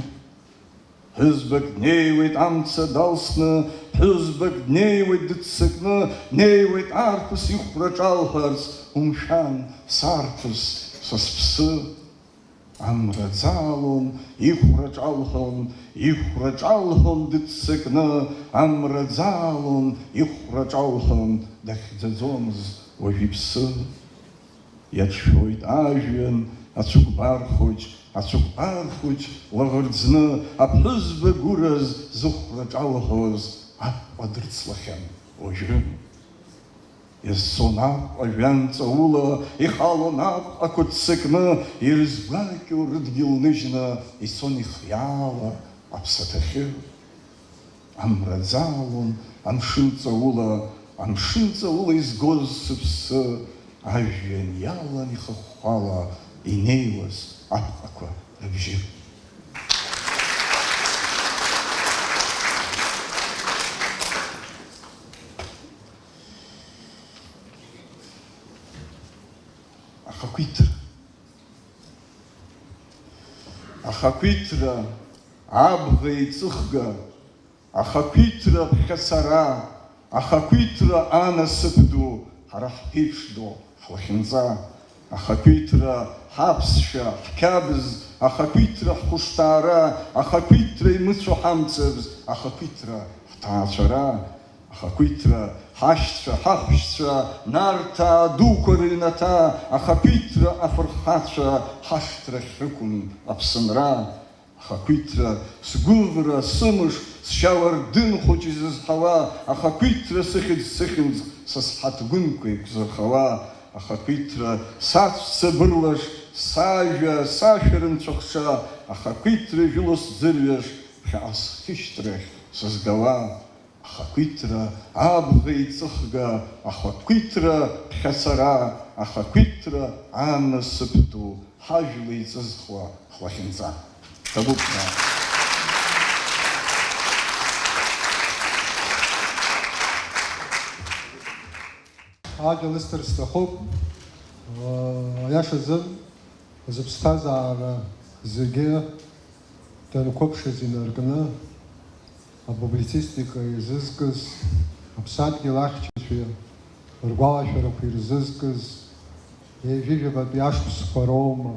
Ԥҳәызбак днеиуеит амца далсны, ԥҳәызбак днеиуеит дыццакны, днеиуеит арԥыс ихәра ҿалҳәарц, умшәан, сарԥыс, са сыԥсы. Амра ӡаалон, ихәра ҿалҳәон, ихәра ҿалҳәон дыццакны, амра ӡаалон, ихәра ҿалҳәон, дахьӡаӡомызт уажә иԥсы. Иаҿшәоит ажәҩан ацәыкәбар хәыҷ, ацәыкәбар хәыҷ лаӷырӡны, аԥҳәызба гәыраз зыхәра ҿалҳәоз аԥҟа дырцлахьан уажәы. Иазцон аԥҟа жәҩан ҵаула, ихалон аԥҟақәа ццакны, ирызгәакьоу рыдгьыл ныжьны, ицон ихиаала аԥсаҭахьы. Амра ӡаалон амшын ҵаула, Амшын ҵаула изгоз сыԥсы, ажәҩан иалан ихыхәхәала инеиуаз аԥҟақәа рыбжьы. Ахақәиҭра. Ахақәиҭра абӷа еиҵыхга, ахақәиҭра ԥхьацара, ахақәиҭра анасыԥ ду, ҳара ҳԥеиԥш ду ҳлахьынҵа, ахақәиҭра ҳаԥсшәа, ҳқьабз, ахақәиҭра ҳхәышҭаара, ахақәиҭра имыцәо ҳамцабз, ахақәиҭра ҳҭаацәара, ахақәиҭра ҳашьцәа, ҳаҳәшьцәа, Нарҭаа дуқәа рыҩнаҭа, ахақәиҭра афырхацәа ҳашҭрахь рықәын Аԥсынра. Ахақәиҭра, сгәыӷра, сымыш, сшьауардын хәыҷ изызҳауа, ахақәиҭра сыхьӡ-сыхьымӡӷ са сҳаҭгәынқәа еиқәзырхауа, ахақәиҭра саҵәца бырлаш, сажәа, сашәа рынцәахша, ахақәиҭра жәыло сӡырҩаш, ԥхьаҟа схьышьҭрахь сызгауа. Ахақәиҭра абӷа еиҵыхга, ахақәиҭра ԥхьацара, ахақәиҭра анасыԥ ду, ҳажәла еиҵызхуа ҳлахьынҵа. Ҭабуп ҳәа. Ажәа лысҭар сҭахуп. Аиашазы, зыԥсҭазаара зегьы данқәыԥшыз инаркны, апублицистика изызкыз, аԥсадгьыл ахьчацәа ргәалашәарақәа ирзызкыз, ҩажәижәабатәи ашықәсқәа роума,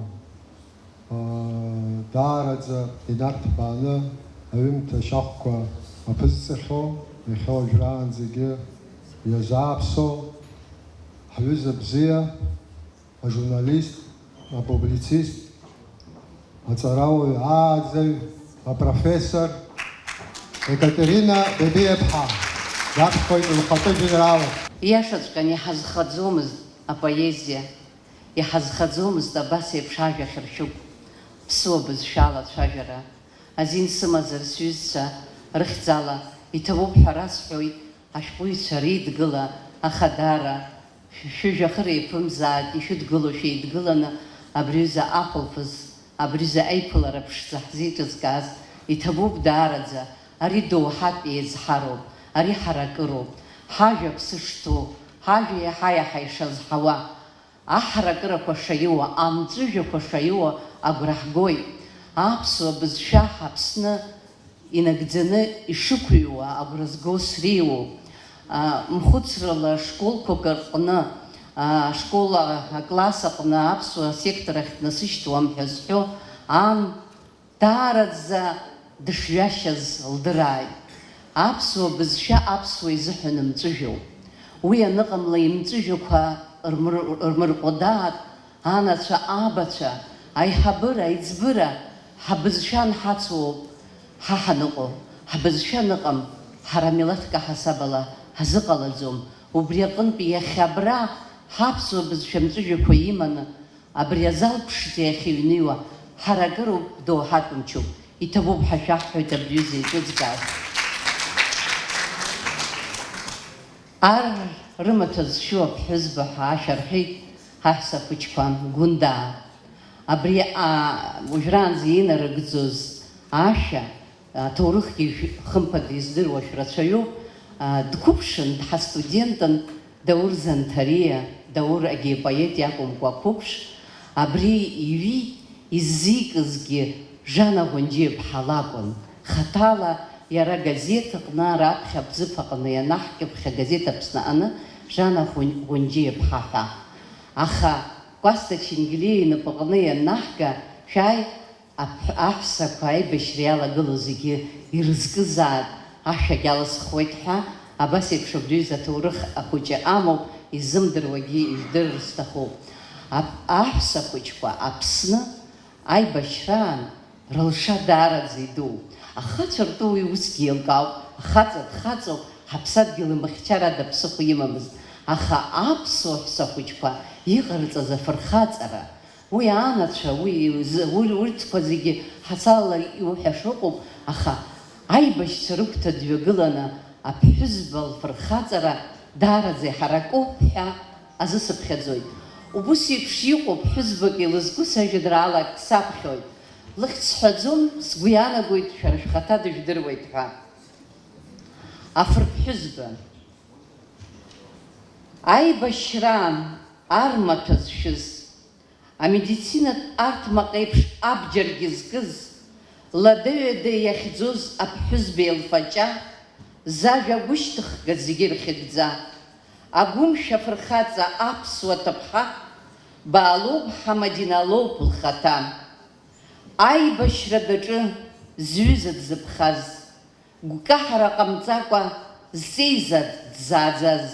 аа, даараӡа инарҭбааны аҩымҭа ашьахәқәа аԥызҵахьоу, иахьа уажәраанӡагьы иазааԥсоу ҳҩыза бзиа, ажурналист, апублицист, аҵарауаҩ, ааӡаҩ, апрофессор Екатерина Бебиаԥҳа даԥхьоит лхатәы жәеинраала. Иашаҵәҟьаны иҳазхаӡомызт апоезиа, иҳазхаӡомызт абас еиԥш ажәа хьыршәыгә, ԥсуа бызшәала ацәажәара. Азин сымазар сҩызцәа рыхьӡала иҭабуп ҳәа расҳәоит, ашәҟәыҩҩцәа реидгыла, аха даара шәыжәҩахыр еиԥымзааит, ишәыдгыло шәеидгыланы абри аҩыза ахәылԥаз, абри аҩыза аиԥылара ԥшӡа ҳзеиҿызкааз, иҭабуп даараӡа, ари доуҳатә еизҳароуп, ари ҳаракыроуп, ҳажәа аԥсы шҭоу, ҳажәа иаҳа-иаҳа ишазҳауа, аҳаракырақәа шаиуа, амҵәыжәҩақәа шаиуа агәра ҳгоит. Аԥсуа бызшәа ҳАԥсны инагӡаны ишықәыҩуа агәра зго среиуоуп. А, мхәыцрала школқәак рҟны, а, ашкол, а, акласс аҟны аԥсуа сектор ахь днасышьҭуам ҳәа зҳәо ан даараӡа дышҩашьаз лдырааит. Аԥсуа бызшәа аԥсуа изыҳәан мҵәыжәҩоуп. Уи аныҟамла имҵәыжәҩақәа рмыр-, рмырҟәыдаат, анацәа, абацәа, аиҳабыра, аиҵбыра, ҳабызшәа анҳацу ауп ҳа ҳаныҟоу. Ҳбызшәа аныҟам, ҳара милаҭк аҳасабала ҳазыҟалаӡом. Убри аҟынтәи иахьа абра ҳаԥсуа бызшәа мҵәыжәҩақәа иманы, абри азал ԥшӡа иахьыҩныҩуа, ҳаракыроуп, доуҳатә мчуп, иҭабуп ҳәа шәаҳҳәоит абри аҩыза еиҿызкааз. Ар рымаҭәа зшәу аԥҳәызба ҳәа ашәа рҳәеит ҳаҳәса хәыҷқәа, Гәынdaa. Абри, а, уажәраанӡа инарыгӡоз ашәа, аҭоурыхгьы шә-, хымԥада издыруа шәрацәаҩуп. А, дқәыԥшын, дҳастудентын, Даур Занҭариа, Даур агьи апоет иакәымкәа ақәыԥш, абри иҩит, иззикызгьы Жана Ӷәанџьиаԥҳа лакәын. Хаҭала иара агазеҭ аҟны, раԥхьа Бзыԥ аҟны ианаҳкьыԥхь агазеҭ Аԥсны аҟны Жана Ӷәан-, Ӷәанџьиаԥҳа ҳәа. Аха Кәасҭа Чингелиа инапаҟны ианнаҳга, шәааи, Аԥ-, аҳәсақәа аибашьра иалагылоу зегьы ирызкызаап, ашәагь алысхуеит ҳәа, абас еиԥш абри аҩыза аҭоурых ахәыҷы амоуп, изымдыруагьы ижәдырыр сҭахуп. Ап-, аҳәса хәыҷқәа Аԥсны аибашьраан рылша даараӡа идууп. Ахацәа ртәы уи усгьы еилкаауп, ахаҵа дхаҵоуп, ҳаԥсадгьыл имыхьчар ада ԥсыхәа имамызт. Аха аԥсуа ҳәса хәыҷқәа иҟарҵаз афырхаҵара, Уи анацәа, уи, уи, урҭқәа зегьы ҳацалала иуҳәаша ыҟоуп, аха аибашьцәа рыгәҭа дҩагыланы аԥҳәызба лфырхаҵара Даараӡа иҳаракуп ҳәа азысыԥхьаӡоит. Убыс еиԥш иҟоу ԥҳәызбак илызку сажәеинраалак саԥхьоит. Лыхьӡ сҳәаӡом, сгәы иаанагоит шәара шәхаҭа дыжәдыруеит ҳәа. Афырԥҳәызба. Аибашьраан армаҭәа зшәыз, амедицинатә арҭмаҟ еиԥш абџьаргьы зкыз, лада-ҩада иахьӡоз аԥҳәызба илфаҷа, зажәа гәышьҭыхга зегьы рхьыгӡа, агәымшәа фырхаҵа аԥсуа ҭыԥҳа, Баалоуԥҳа Мадина лоуп лхаҭа. Аибашьра даҿы зҩыза дзыԥхаз, гәкаҳара ҟамҵакәа зҵеиза дзааӡаз,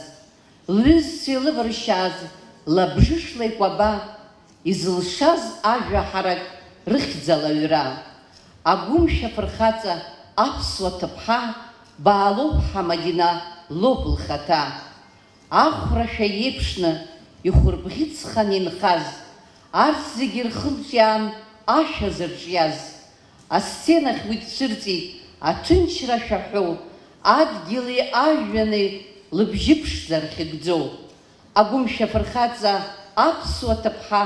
лҩызцәа илываршьааз лабжышла икәаба, изылшаз ажәа ҳарак рыхьӡ алаҩра, агәымшәа фырхаҵа аԥсуа ҭыԥҳа, Баалоуԥҳа Мадина лоуп лхаҭа. Ахәрашәа иеиԥшны ихәырбӷьыцхан инхаз, арҭ зегьы рхы ҿиаан ашәа зырҿиаз. Асценахь уи дцәырҵит аҭынчра шәаҳәоу, адгьыли ажәҩани лыбжьы ԥшӡа рхьыгӡоу. Агәымшәа фырхаҵа аԥсуа ҭыԥҳа,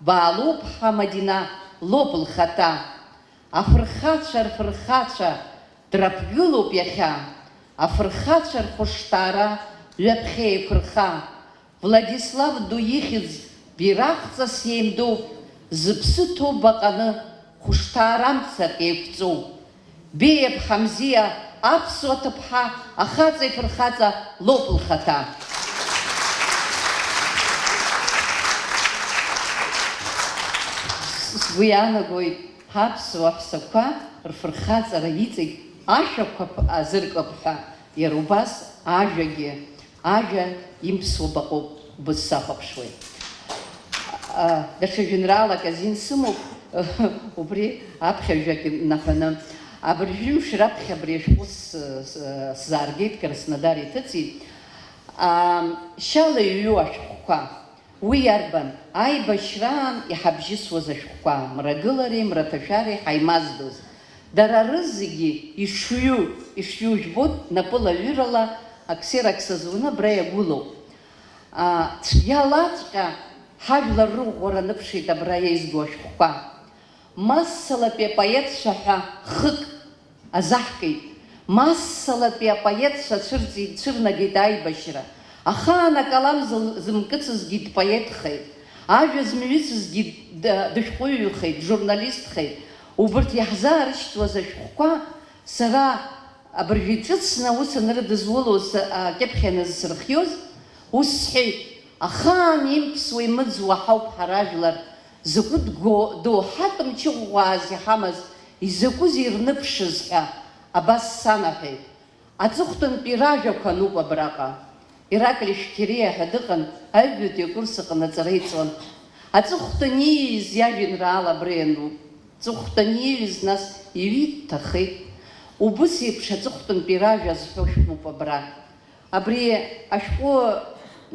Баалоуԥҳа Мадина лоуп лхаҭа. Афырхацәа рфырхацәа драԥгылоуп иахьа, афырхацәа рхәышҭаара ҩаԥхьа еиқәырха. Владислав ду ихьӡ бираҟҵас еимдоуп, зыԥсы ҭоу баҟаны хәышҭаарамцак еиқәҵоуп. Беиа Ԥҳамзиа аԥсуа ҭыԥҳа ахаҵа ифырхаҵа лоуп лхаҭа. Сгәы иаанагоит, ҳаԥсуа ҳәсақәа рфырхаҵара иҵегь ашәақәа азыркып ҳәа, иара убас ажәагьы, ажәа имԥсуа баҟоуп, убыс сахәаԥшуеит. А, даҽа жәеинраалак азин сымоуп, убри аԥхьа жәак наҳәаны. Абыржәы ҩымш раԥхьа абри ашәҟәы с-, с-, сзааргеит, Краснодар иҭыҵит. А, шьала иҩу ашәҟәқәа. Уи иарбан? Аибашьраан иҳабжьысуаз ашәҟәқәа, мрагылареи мраҭашәареи ҳаимаздоз. Дара рызегьы ишҩу, ишҩу жәбоит, напыла ҩырала аксерокс азуны абра иагәылоуп. А, цәгьалаҵәҟьа ҳажәлар рыӷәӷәара аныԥшит абра еизго ашәҟәқәа. Массалатәи апоетцәа ҳәа хык азаҳкит. Массалатәи апоетцәа цәырҵит, цәырнагеит аибашьра. Ахаан акалам зыл-, зымкыцызгьы дпоетхеит. Ажәа зымҩыцызгьы д-, дышәҟәыҩҩхеит, джурналистхеит. Убырҭ иаҳзаарышьҭуаз ашәҟәқәа сара абыржәы иҿыцны аус анрыдызулоз, а, акьыԥхь анызсырхиоз, ус сҳәеит, ахаан имԥсуа имыӡуа ҳауп ҳара ажәлар, закәытә го-, доуҳатә мчы ӷәӷәааз иҳамаз, изакәызеи ирныԥшыз ҳәа, абас санаҳәеит. Аҵыхәтәантәи ражәақәа ануп абраҟа. Ираклишь Қьериа ҳәа дыҟан, аҩбатәи акурс аҟны аҵара иҵон. Аҵыхәтәан ииҩыз иажәеинраала абра иануп. Аҵыхәтәан ииҩыз, нас, иҩит, дҭахеит. Убыс еиԥш аҵыхәтәантәи ражәа зҳәо шәҟәуп абра. Абри ашәҟәы,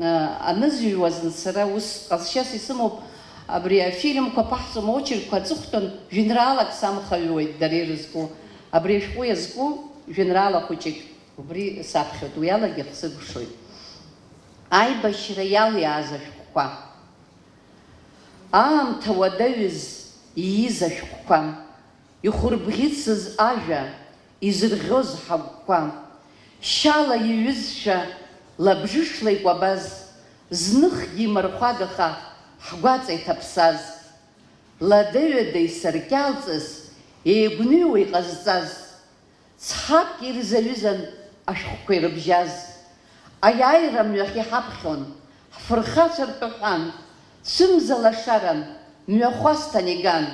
а, анызыҩуаз сара ус ҟазшьас исымоуп, абри афильмқәа ԥаҳҵом, аочеркқәа аҵыхәтәан жәеинраалак самхаҩуеит дара ирызку. Абри ашәҟәы иазку жәеинраала хәыҷык убри саԥхьоит, уи алагьы сыкәшоит. Аибашьра иалиааз ашәҟәқәа. Аамҭа уадаҩыз ииз ашәҟәқәа. Ихәырбӷьыцыз ажәа, изырӷьоз ҳагәқәа, шьала иҩызшәа лабжышла икәабаз, зныхгьы имырхәагаха ҳгәаҵа иҭаԥсаз, лада-ҩада исаркьалҵыз, еигәныҩуа иҟазҵаз, цҳак ирзаҩызан ашәҟәқәа ирыбжьаз. Аиааира мҩахь иҳаԥхьон, ҳфырхацәа ртәы ҳәан, цәымза лашаран, мҩахәасҭан иган.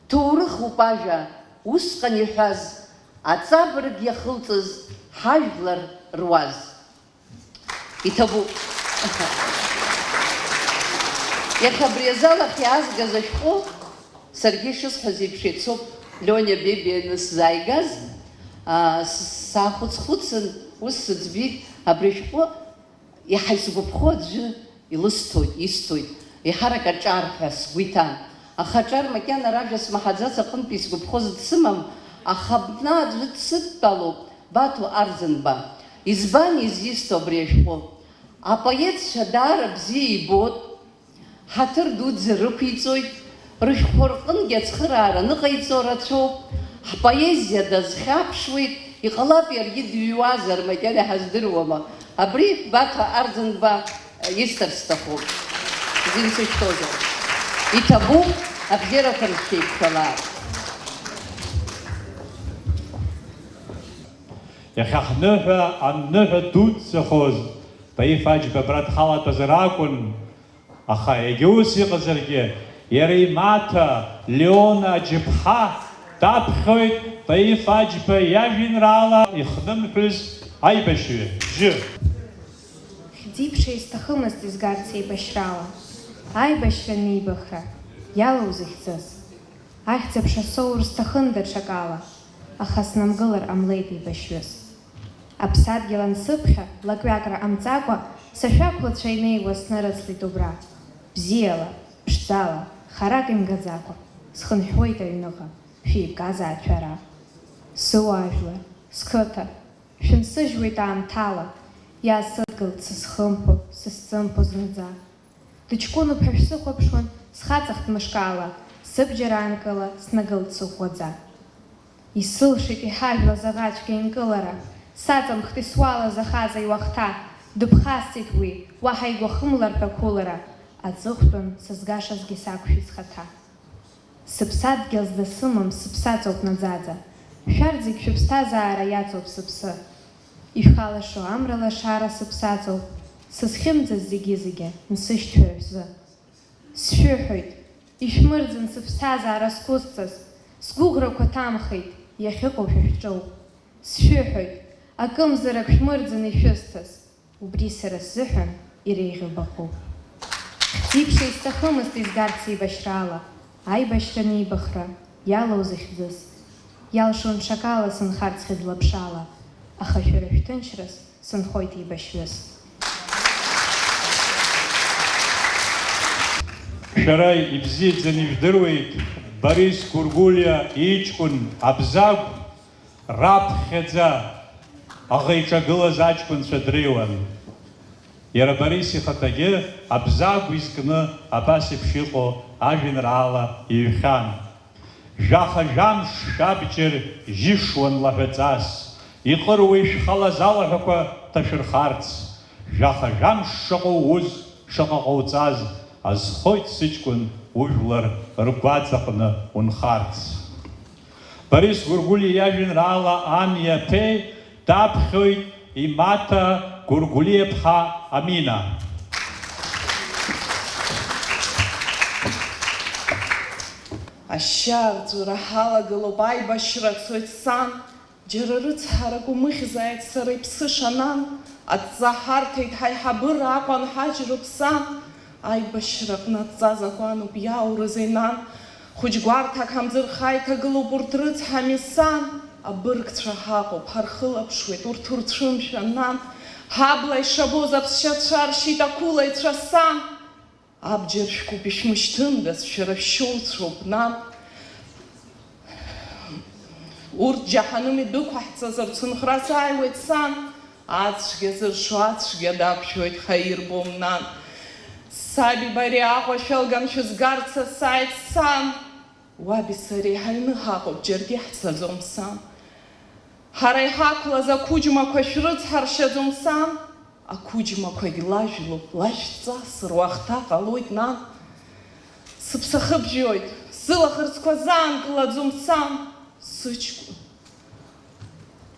Ҭоурыхуп ажәа усҟан иҳәаз, аҵабырг иахылҵыз ҳажәлар руаз. Иҭабуп. Иахьа абри азал ахь иаазгаз ашәҟәы, саргьы ишысҳәаз еиԥш, еицуп, Лиониа Бебиа анысзааигаз, аа, с-, саахәыц-хәыцын, ус сыӡбеит, абри ашәҟәы Иаҳа исгәаԥхо аӡәы илысҭоит, исҭоит, еиҳарак аҿар ҳәа сгәы иҭан. Аха аҿар макьана ражәа смаҳаӡац аҟынтәи исгәаԥхоз дсымам, аха абна аӡәы дсыдтәалоуп, Баҭо Арӡынба. Избан изисҭо абри ашәҟәы? Апоетцәа даара бзиа ибоит, ҳаҭыр дуӡӡа рықәиҵоит, рышәҟәқәа рҟынгьы ацхыраара ныҟаиҵо рацәоуп, ҳпоезиа дазхьаԥшуеит, иҟалап иаргьы дыҩуазар, макьана иҳаздыруама. Абри Баҭа Арӡынба исҭар сҭахуп. Зин сышәҭозар. Иҭабуп, абзиарақәа рыцәшәеиқәшәалааит. Иахьа ҳныҳәа анныҳәа дуӡӡахоз Таиф Аџьба абра дҳалатәазар акәын, аха егьа ус иҟазаргьы, иара имаҭа Леона Аџьыԥҳа даԥхьоит Таиф Аџьба иажәеинраала ихнымҳәыз аибашьҩы. Жьы. Хьӡи-ԥшеи сҭахымызт изгарц еибашьрала, аибашьра нибахра иалоу зыхьӡыз. Ахьӡ-аԥша соур сҭахын даҽакала, аха снамгылар ҟамлеит еибашьҩыс. Аԥсадгьыл ансыԥхьа, лакҩакра ҟамҵакәа, сашәақәлацәа инеиуа снарыцлеит убра. Бзиала, ԥшӡала, харак имгаӡакәа, схынҳәуеит аҩныҟа, шәеибгазааит шәара. Сыуаажәлар, сқыҭа, шәынсыжьуеит аамҭала, иаасыдгылт сызхымԥо, сызҵымԥо зынӡа. Дыҷкәынуп ҳәа шәсыхәаԥшуан, схаҵахт мышкала, сыбџьар аанкыла, снагылт сыӷәӷәаӡа. Исылшеит иҳажәлаз аӷацәгьа инкылара, саҵамхт исуалыз ахаҵа иуахҭа, дыԥхасҵеит уи, уаҳа игәахымлартә ақәылара, аҵыхәтәан сызгашазгьы сақәшәеит схаҭа. Сыԥсадгьыл зда сымам, сыԥсаҵоуп наӡаӡа. Шәарҭ зегь шәыԥсҭазаара иаҵоуп сыԥсы. Ишәхалашо амра лашара сыԥсаҵоуп, сызхьымӡаз зегьы-зегьы мсышьҭ шәара шәзы. Сшәыҳәоит, ишәмырӡын сыԥсҭазаара зқәысҵаз, сгәыӷрақәа ҭамхеит, иахьыҟоу шәа шәҿоуп. Сшәыҳәоит, акымзарак шәмырӡын ишәысҭаз. Убри сара сзыҳәан иреиӷьу баҟоуп. Хьӡи-ԥшеи сҭахымызт изгарц еибашьраала, аибашьра нибахра иалоу зыхьӡыз. Иалшон ҽакала сынхарц хьыӡла-ԥшала, аха шәара шәҭынчраз сынхоит еибашьҩыс. Шәара ибзиаӡаны ижәдыруеит Борис Гәыргәлиа иҷкәын Абзагә. Раԥхьаӡа аӷа иҿагылаз аҷкәынцәа дреиуан. Иара Борис ихаҭагьы Абзагә изкны абас еиԥш иҟоу ажәеинраала иҩхьан. Жәаха-жәамш шәабџьар жьышуан лаҳәаҵас, иҟыруа ишәхалаз алаҳәақәа ҭашәырхарц. Жәаха-жәамш шаҟа ууз, шаҟа ҟауҵаз, азхоит сыҷкәын ужәлар ргәаҵаҟны унхарц. Борис Гәыргәлиа иажәеинраала Ан иаԥеи даԥхьоит имаҭа Гәыргәлиаԥҳа Амина. Ашьа арҵәыра ҳалагылоуп, аибашьра цоит сан. Џьара рыцҳарак умыхьзааит, сара иԥсыша, нан, адҵа ҳарҭеит, ҳаиҳабыра Аҟәа анҳаџьроуп, сан, аибашьраҟны адҵа закәануп, иааурызеи, нан? Хәыҷ гәарҭак ҳамӡырха иҭагылоуп урҭ рыцҳами, сан? Абыргцәа ҳаҟоуп, ҳархылаԥшуеит, урҭ урцәымшәан, нан, ҳабла ишабоз аԥсшьацәа ршьит ақәылаҩцәа, сан. Абџьар шәкуп, ишәмышьҭындаз, шәара шәшьоуцәоуп, нан. Урҭ џьаҳаным идәықәаҳҵазар, цынхәрас ааиуеит, сан. Ацәгьа зыршо ацәгьа дақәшәоит, ҳаирбом, нан. Саби бареи Аҟәа шәалган шәызгарц асааит, сан. Уаби сареи ҳаҩны ҳаҟоуп, џьаргьы ҳцаӡом, сан. Ҳара иҳақәлаз ақәыџьмақәа шәрыцҳаршьаӡом, сан. Ақәыџьмақәагь лажәлоуп, лажәҵас руахҭа ҟалоит, нан. Сыԥсахы бжьоит, сылаӷырӡқәа заанкылаӡом, сан, сыҷкәын.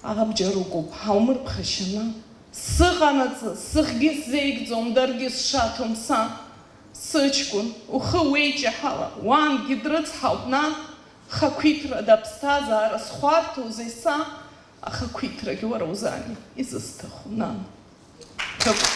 Абџьар укуп, ҳаумырԥхашьа, нан. Сыҟанаҵы, сыхгьы сзеигӡом, даргьы сшаҭом, сан. Сыҷкәын, ухы уеиҷаҳала, уангьы дрыцҳауп, нан. Хақәиҭрада аԥсҭазаара схәарҭоузеи, сан? Ахақәиҭрагь уара узаами изысҭаху, нан? Ҭабуп.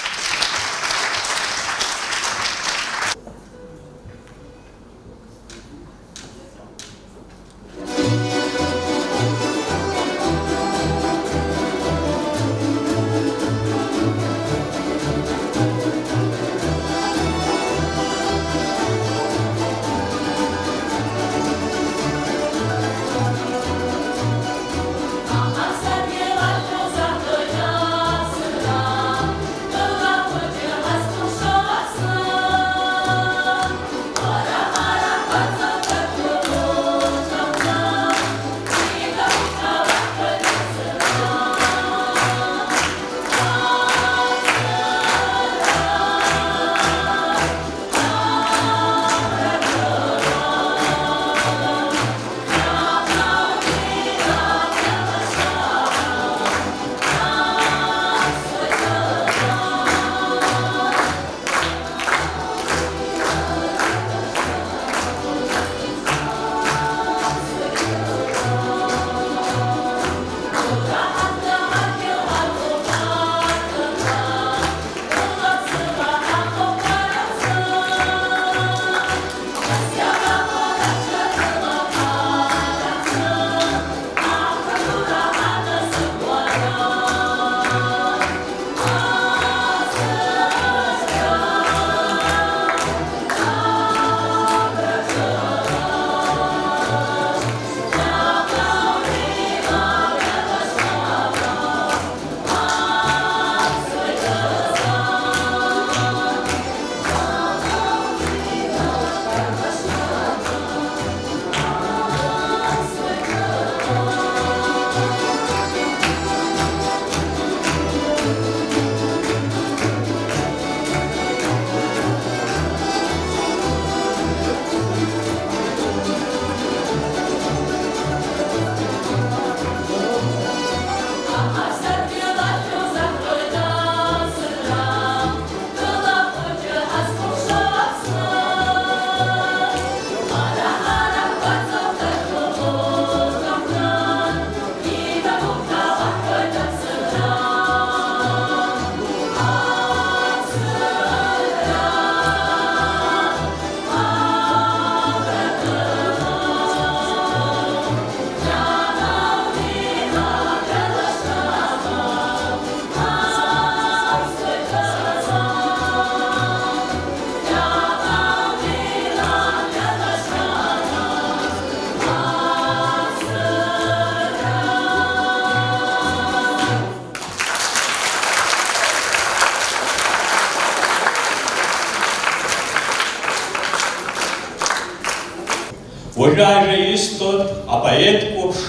Уажәы ажәа исҭоит апоет қәыԥш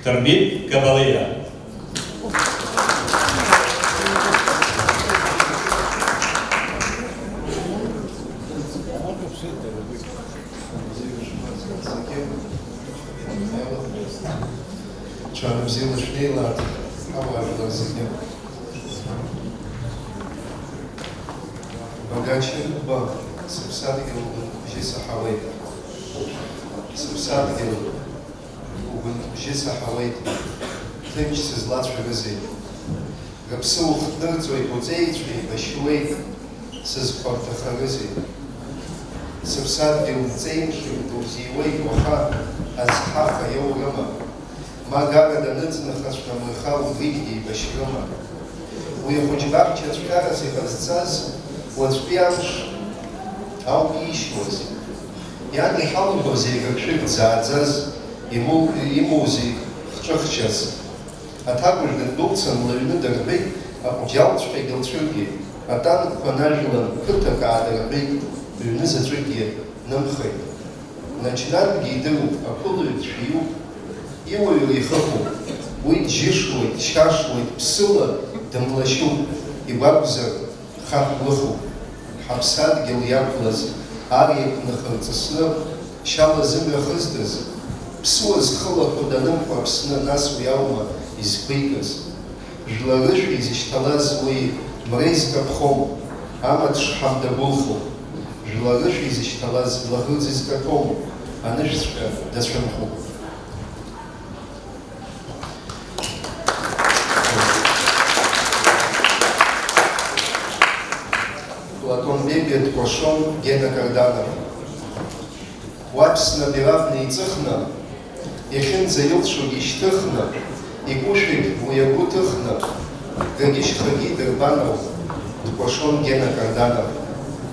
Дырмит Габалиа. Ҽаанбзиала шәнеилааит, ауаажәлар зегьы. Багача Ҟәба, сыԥсадгьыл убжьы саҳауеит. Сыԥсадгьыл убжьы саҳауеит. Ҭынч сызлацәажәозеи? Рыԥсы ухҭнырҵоит, уҵеицәа еибашьуеит, сызхәарҭахарызеи? Сыԥсадгьыл ҵеимшәа дузиуеит уаха, азҳаха иоурыма? Ма гагада ныҵнахыҵәҟьа мырха убригь деибашьрыма? Уи ахәыҷбаҳча цәгьарас иҟазҵаз уаҵәтәи амш ауп иишьуаз. Иан иҳалгоз еигакшәык дзааӡаз, имоу-, имоузеи хҿыхчас? Аҭакәажә дындәылцан лыҩны дырбеит, аҟәџьалҵәҟьагьы лцәыргеит, атанкқәа нажәлан, қыҭак аадырҳәеит, ҩны заҵәыкгьы нымхеит. Наџьнатәгьы идыруп, ақәылаҩ дшәиуп, иуаҩра ихыхуп, уи дџьышуеит, дшьашуеит, ԥсыла дымлашьуп, игәакәзар, Хахә лыхуп, ҳаԥсадгьыл иақәлаз, ар иақәнахырҵысны, шьала зымҩа хызтыз, ԥсуа зхылахо данымкуа Аԥсны, нас уи аума изқәикыз? Жәларышә изышьҭалаз уи мра изкаԥхом, амаҭ шҳам дагәылхуп, жәларышә изышьҭалаз лаӷырӡ изкаҭәом, анышәҵәҟьа дацәымӷуп. Платон Бебиа дкәашон Гена Карданов. Уаԥсны абираҟ неиҵыхны, иахьынӡаилшогьы ишьҭыхны, игәышәагь уи агәы ҭыхны, гагьы шьхагьы идырбан ауп, дкәашон Гена Карданов.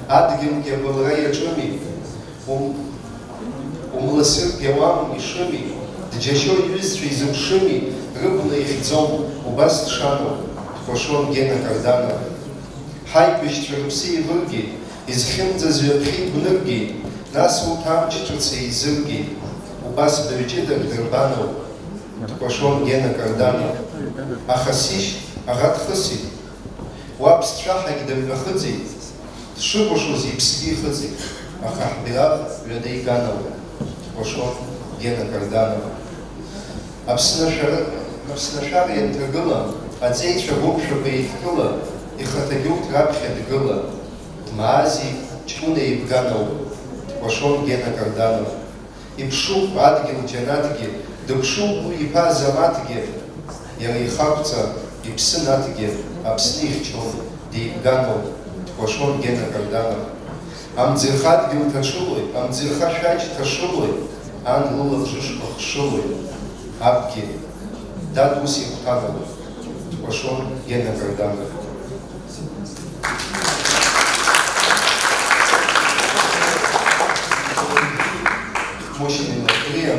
Адгьылгьы абылра иаҿыми, Ум-, умласыргьы ауам ишыми, дџьашьо иҩызцәа изыԥшыми, рыбна ихьӡом, убас дшану, дкәашон Гена Карданов. Ҳаибашьцәа рыԥсы еивыргеит, изхьымӡаз ҩаԥхьа игәныргеит, нас урҭ амч ҿыц еизыргеит, убас баҩҷыдак дырбану, дкәашон Гена Карданов. Аха сишь, аӷа дхысит. Уа ԥсцәаҳагь дымҩахыҵит, дшыкәашоз иԥсгьы ихыҵит, аха ҳбираҟ ҩада иганауп, дкәашон Гена Карданов. Аԥсны ашәара, Аԥсны ашәара ианҭагыла, аҵеицәа гәымшәақәа еидкыла, ихаҭагьы урҭ раԥхьа дгыла, дмаази ҷкәына еибганауп, дкәашон Гена Карданов. Иԥшуп адгьыл џьанаҭгьы, дыԥшуп уи иԥа Азамаҭгьы, иара ихагәҵа иԥсы Наҭгьы, Аԥсны ихьчон, деибганоуп, дкәашон Гена Карданов. Амӡырха адгьыл ҭаҽылоит, амӡырха шәаџь ҭашылоит, ан лылабжышқәа хшылоит, абгьы, дад ус ихәҭаноуп, дкәашон Гена Карданов. Мушьни Лакриа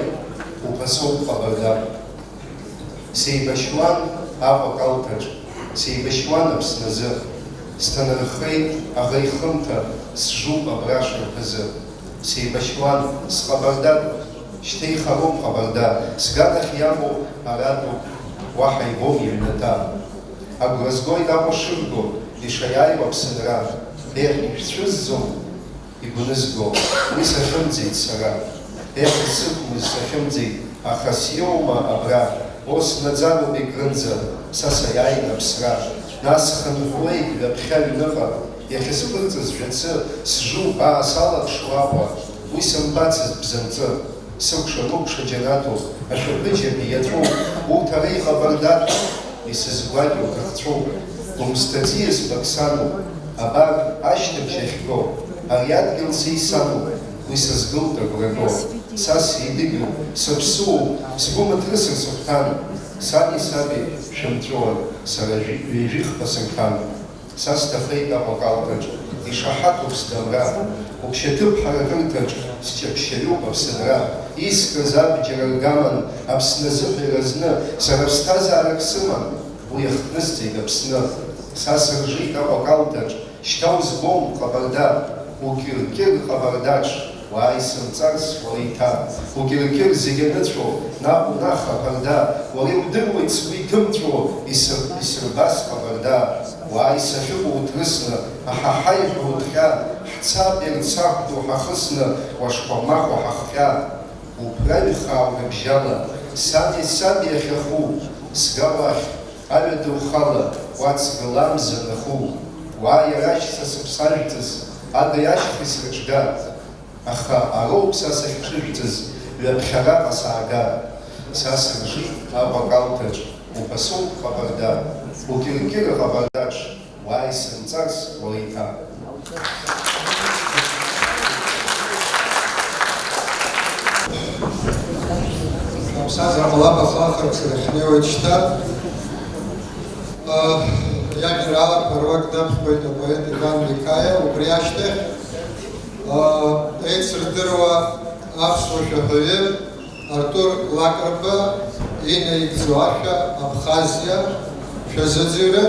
уԥа соуп Ҟабарда. Сеибашьуан Аҟәа акалҭаҿ, сеибашьуан Аԥсназы. Сҭанархеит аӷа ихымҭа, сжуп абра ашарԥазы. Сеибашьуан, сҟабардатә, шьҭа ихароуп Ҟабарда, сганахь иамоу аратәуп, уаҳа ибом иҩнаҭа. Агәра згоит Аҟәа шырго, ишаиааиуа Аԥсынра, еҳ, ишәцәызӡом игәнызго, уи сахьымӡеит сара. Еҳ, исықәмыз сахьымӡеит, аха сиоума абра, о, снаӡароуп егрынӡа, са саиааин аԥсра. Нас схынҳәуеит ҩаԥхьа аҩныҟа, иахьысԥырҵыз жәацы, сжуп, аа, салаԥшуа Аҟәа, уи сымбацызт бзанҵы. Сыкәша-мыкәша џьанаҭуп, ашәаԥыџьаԥ иаҵәоуп, урҭ ара иҟабардатәуп, исызгәакьоу рыхцәоуп, гәымсҭа ӡиасқәак сануп, абар, ашьҭыбжь ахьго, ари адгьыл са исануп, уи сызгылт агәра го, са сеидыгьыл, сыԥсуоуп, сгәы мыҭрысыр сыхәҭан, сани саби шәымҵәуан, сара жәи-, ҩажәихԥа сырҭан. Са сҭахеит Аҟәа акалҭаҿ, ишаҳаҭуп сдамра, уԥшьаҭыԥ ҳаракырҭаҿ сҷаԥшьаҩуп Аԥсынра, искыз абџьар аргаман, Аԥсны азыҳәа иразны, сара ԥсҭазаарак сыман, уи иахҭнысҵеит Аԥсны. Са сыржит Аҟәа акалҭаҿ, шьҭа узбом Ҟабарда, укьыркьыр Ҟабардаҿ. Уааи сымҵарс уара иҭа, укьыркьыр зегь аныцәо, наҟ унаха аԥарда, уара иудыруеит сгәы иҭымҵәо, исыр-, исырбас ҟабарда. Уааи сахьыҟоу уҭрысны, аҳаҳаи ҳәа уҭҟьа, ҳцап, ирцахә ду ҳахысны, уашхәамахәа ҳахҟьа. Уԥраҩхаа уныбжьала, сани саби ахьаху, сга уахь, аҩада ухала, уацгыламза наху. Уа иара ашьца сыԥсажәҵыс, ада иашьхеи срыҽга. Аха ароуп са сахьҽыжәҵыз, ҩаԥхьараҟа саага. Са сыржит Аҟәа акалҭаҿ, упасоуп ҟабарда, укьыркьыр аҟабардаҿ, уааи сымҵарс уара иҭа. Аԥсҭазаара ҟалап, аха ахырԥшра ахьнеиуеит шьҭа. Иажәеинраалақәа руак даԥхьоит апоет Иван Микаиа, убри ашьҭахь еицырдыруа аԥсуа шәаҳәаҩы Артур Лакрба инаигӡо ашәа Абхазиа шәазыӡырҩы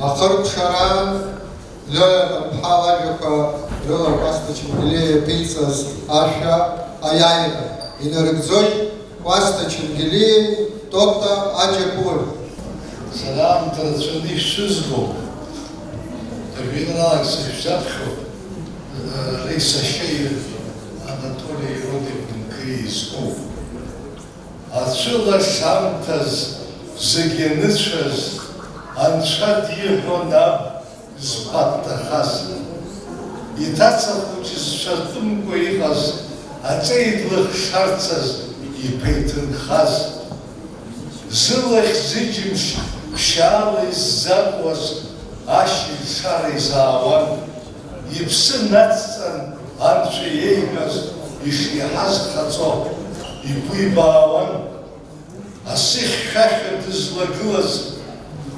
ахыркәшараан Лиоиа Ҟарԥҳа лажәақәа рыла Кәасҭа Чангелиа иаԥиҵаз ашәа аиааира инарыгӡоит. Кәасҭа Чангелиеи Тота Аџьапуареи. Сара аамҭа рацәаны ишәзызго, ажәеинраалак сышәзаԥхьо, ари сашьа Анатоли Родик Нкеи изкуп. Ацәылашамҭаз зегь аныцәаз, Анцәа диҳәон аб зԥа дҭахаз, иҭаца хәыҷы зцәа тәымкәа иҟаз, аҵеи длыхшарцаз иԥа иҭынхаз. Зылахь-зыџьымшь ԥшьаала иззакуаз ашьыжьшара изаауан, иԥсы нацҵан анцәа иеиҳәаз ишиаҳаз хаҵо игәы ибаауан. Асы хьшәашәа дызлагылаз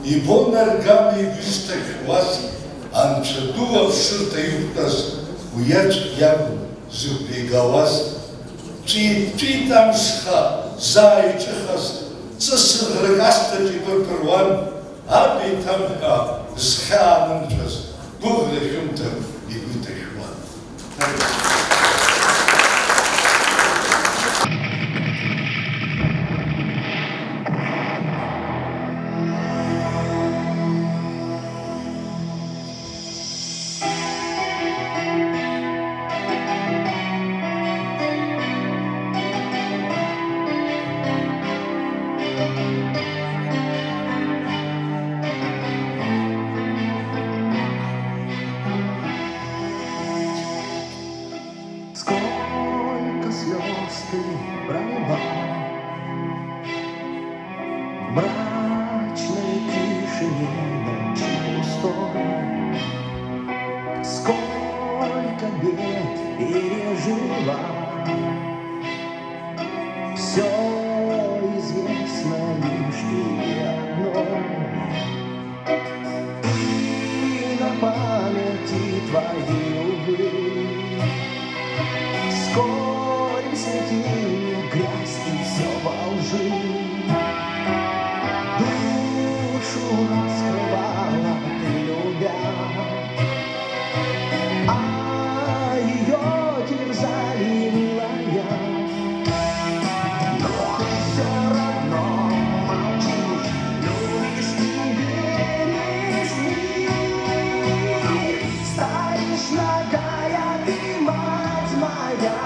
ибон аргама игәы шҭашәуаз, анцәа ду аԥшырҭа иқәтәаз уи аӡә иакәын зыгәра игауаз. Ҵәит-ҵәит амшха заа иҿыхаз ҵысыӷрак асҭаҿ иԥырԥыруан, аб иҭамҳәа зхьаа анымҵәаз гәыӷра шәымҭак игәы иҭашәуан. Сколько слёз ты пролила в мрачной тишине ночи пустой. Сколько бед пережила, всё известно лишь тебе одной. И на памяти твоей, увы, вскоре светильник грязь и всё во лжи. Душу раскрывала, любя, а её терзали, милая. Но ты всё равно молчишь, любишь и веришь мне. Стоишь нагая ты, мать моя.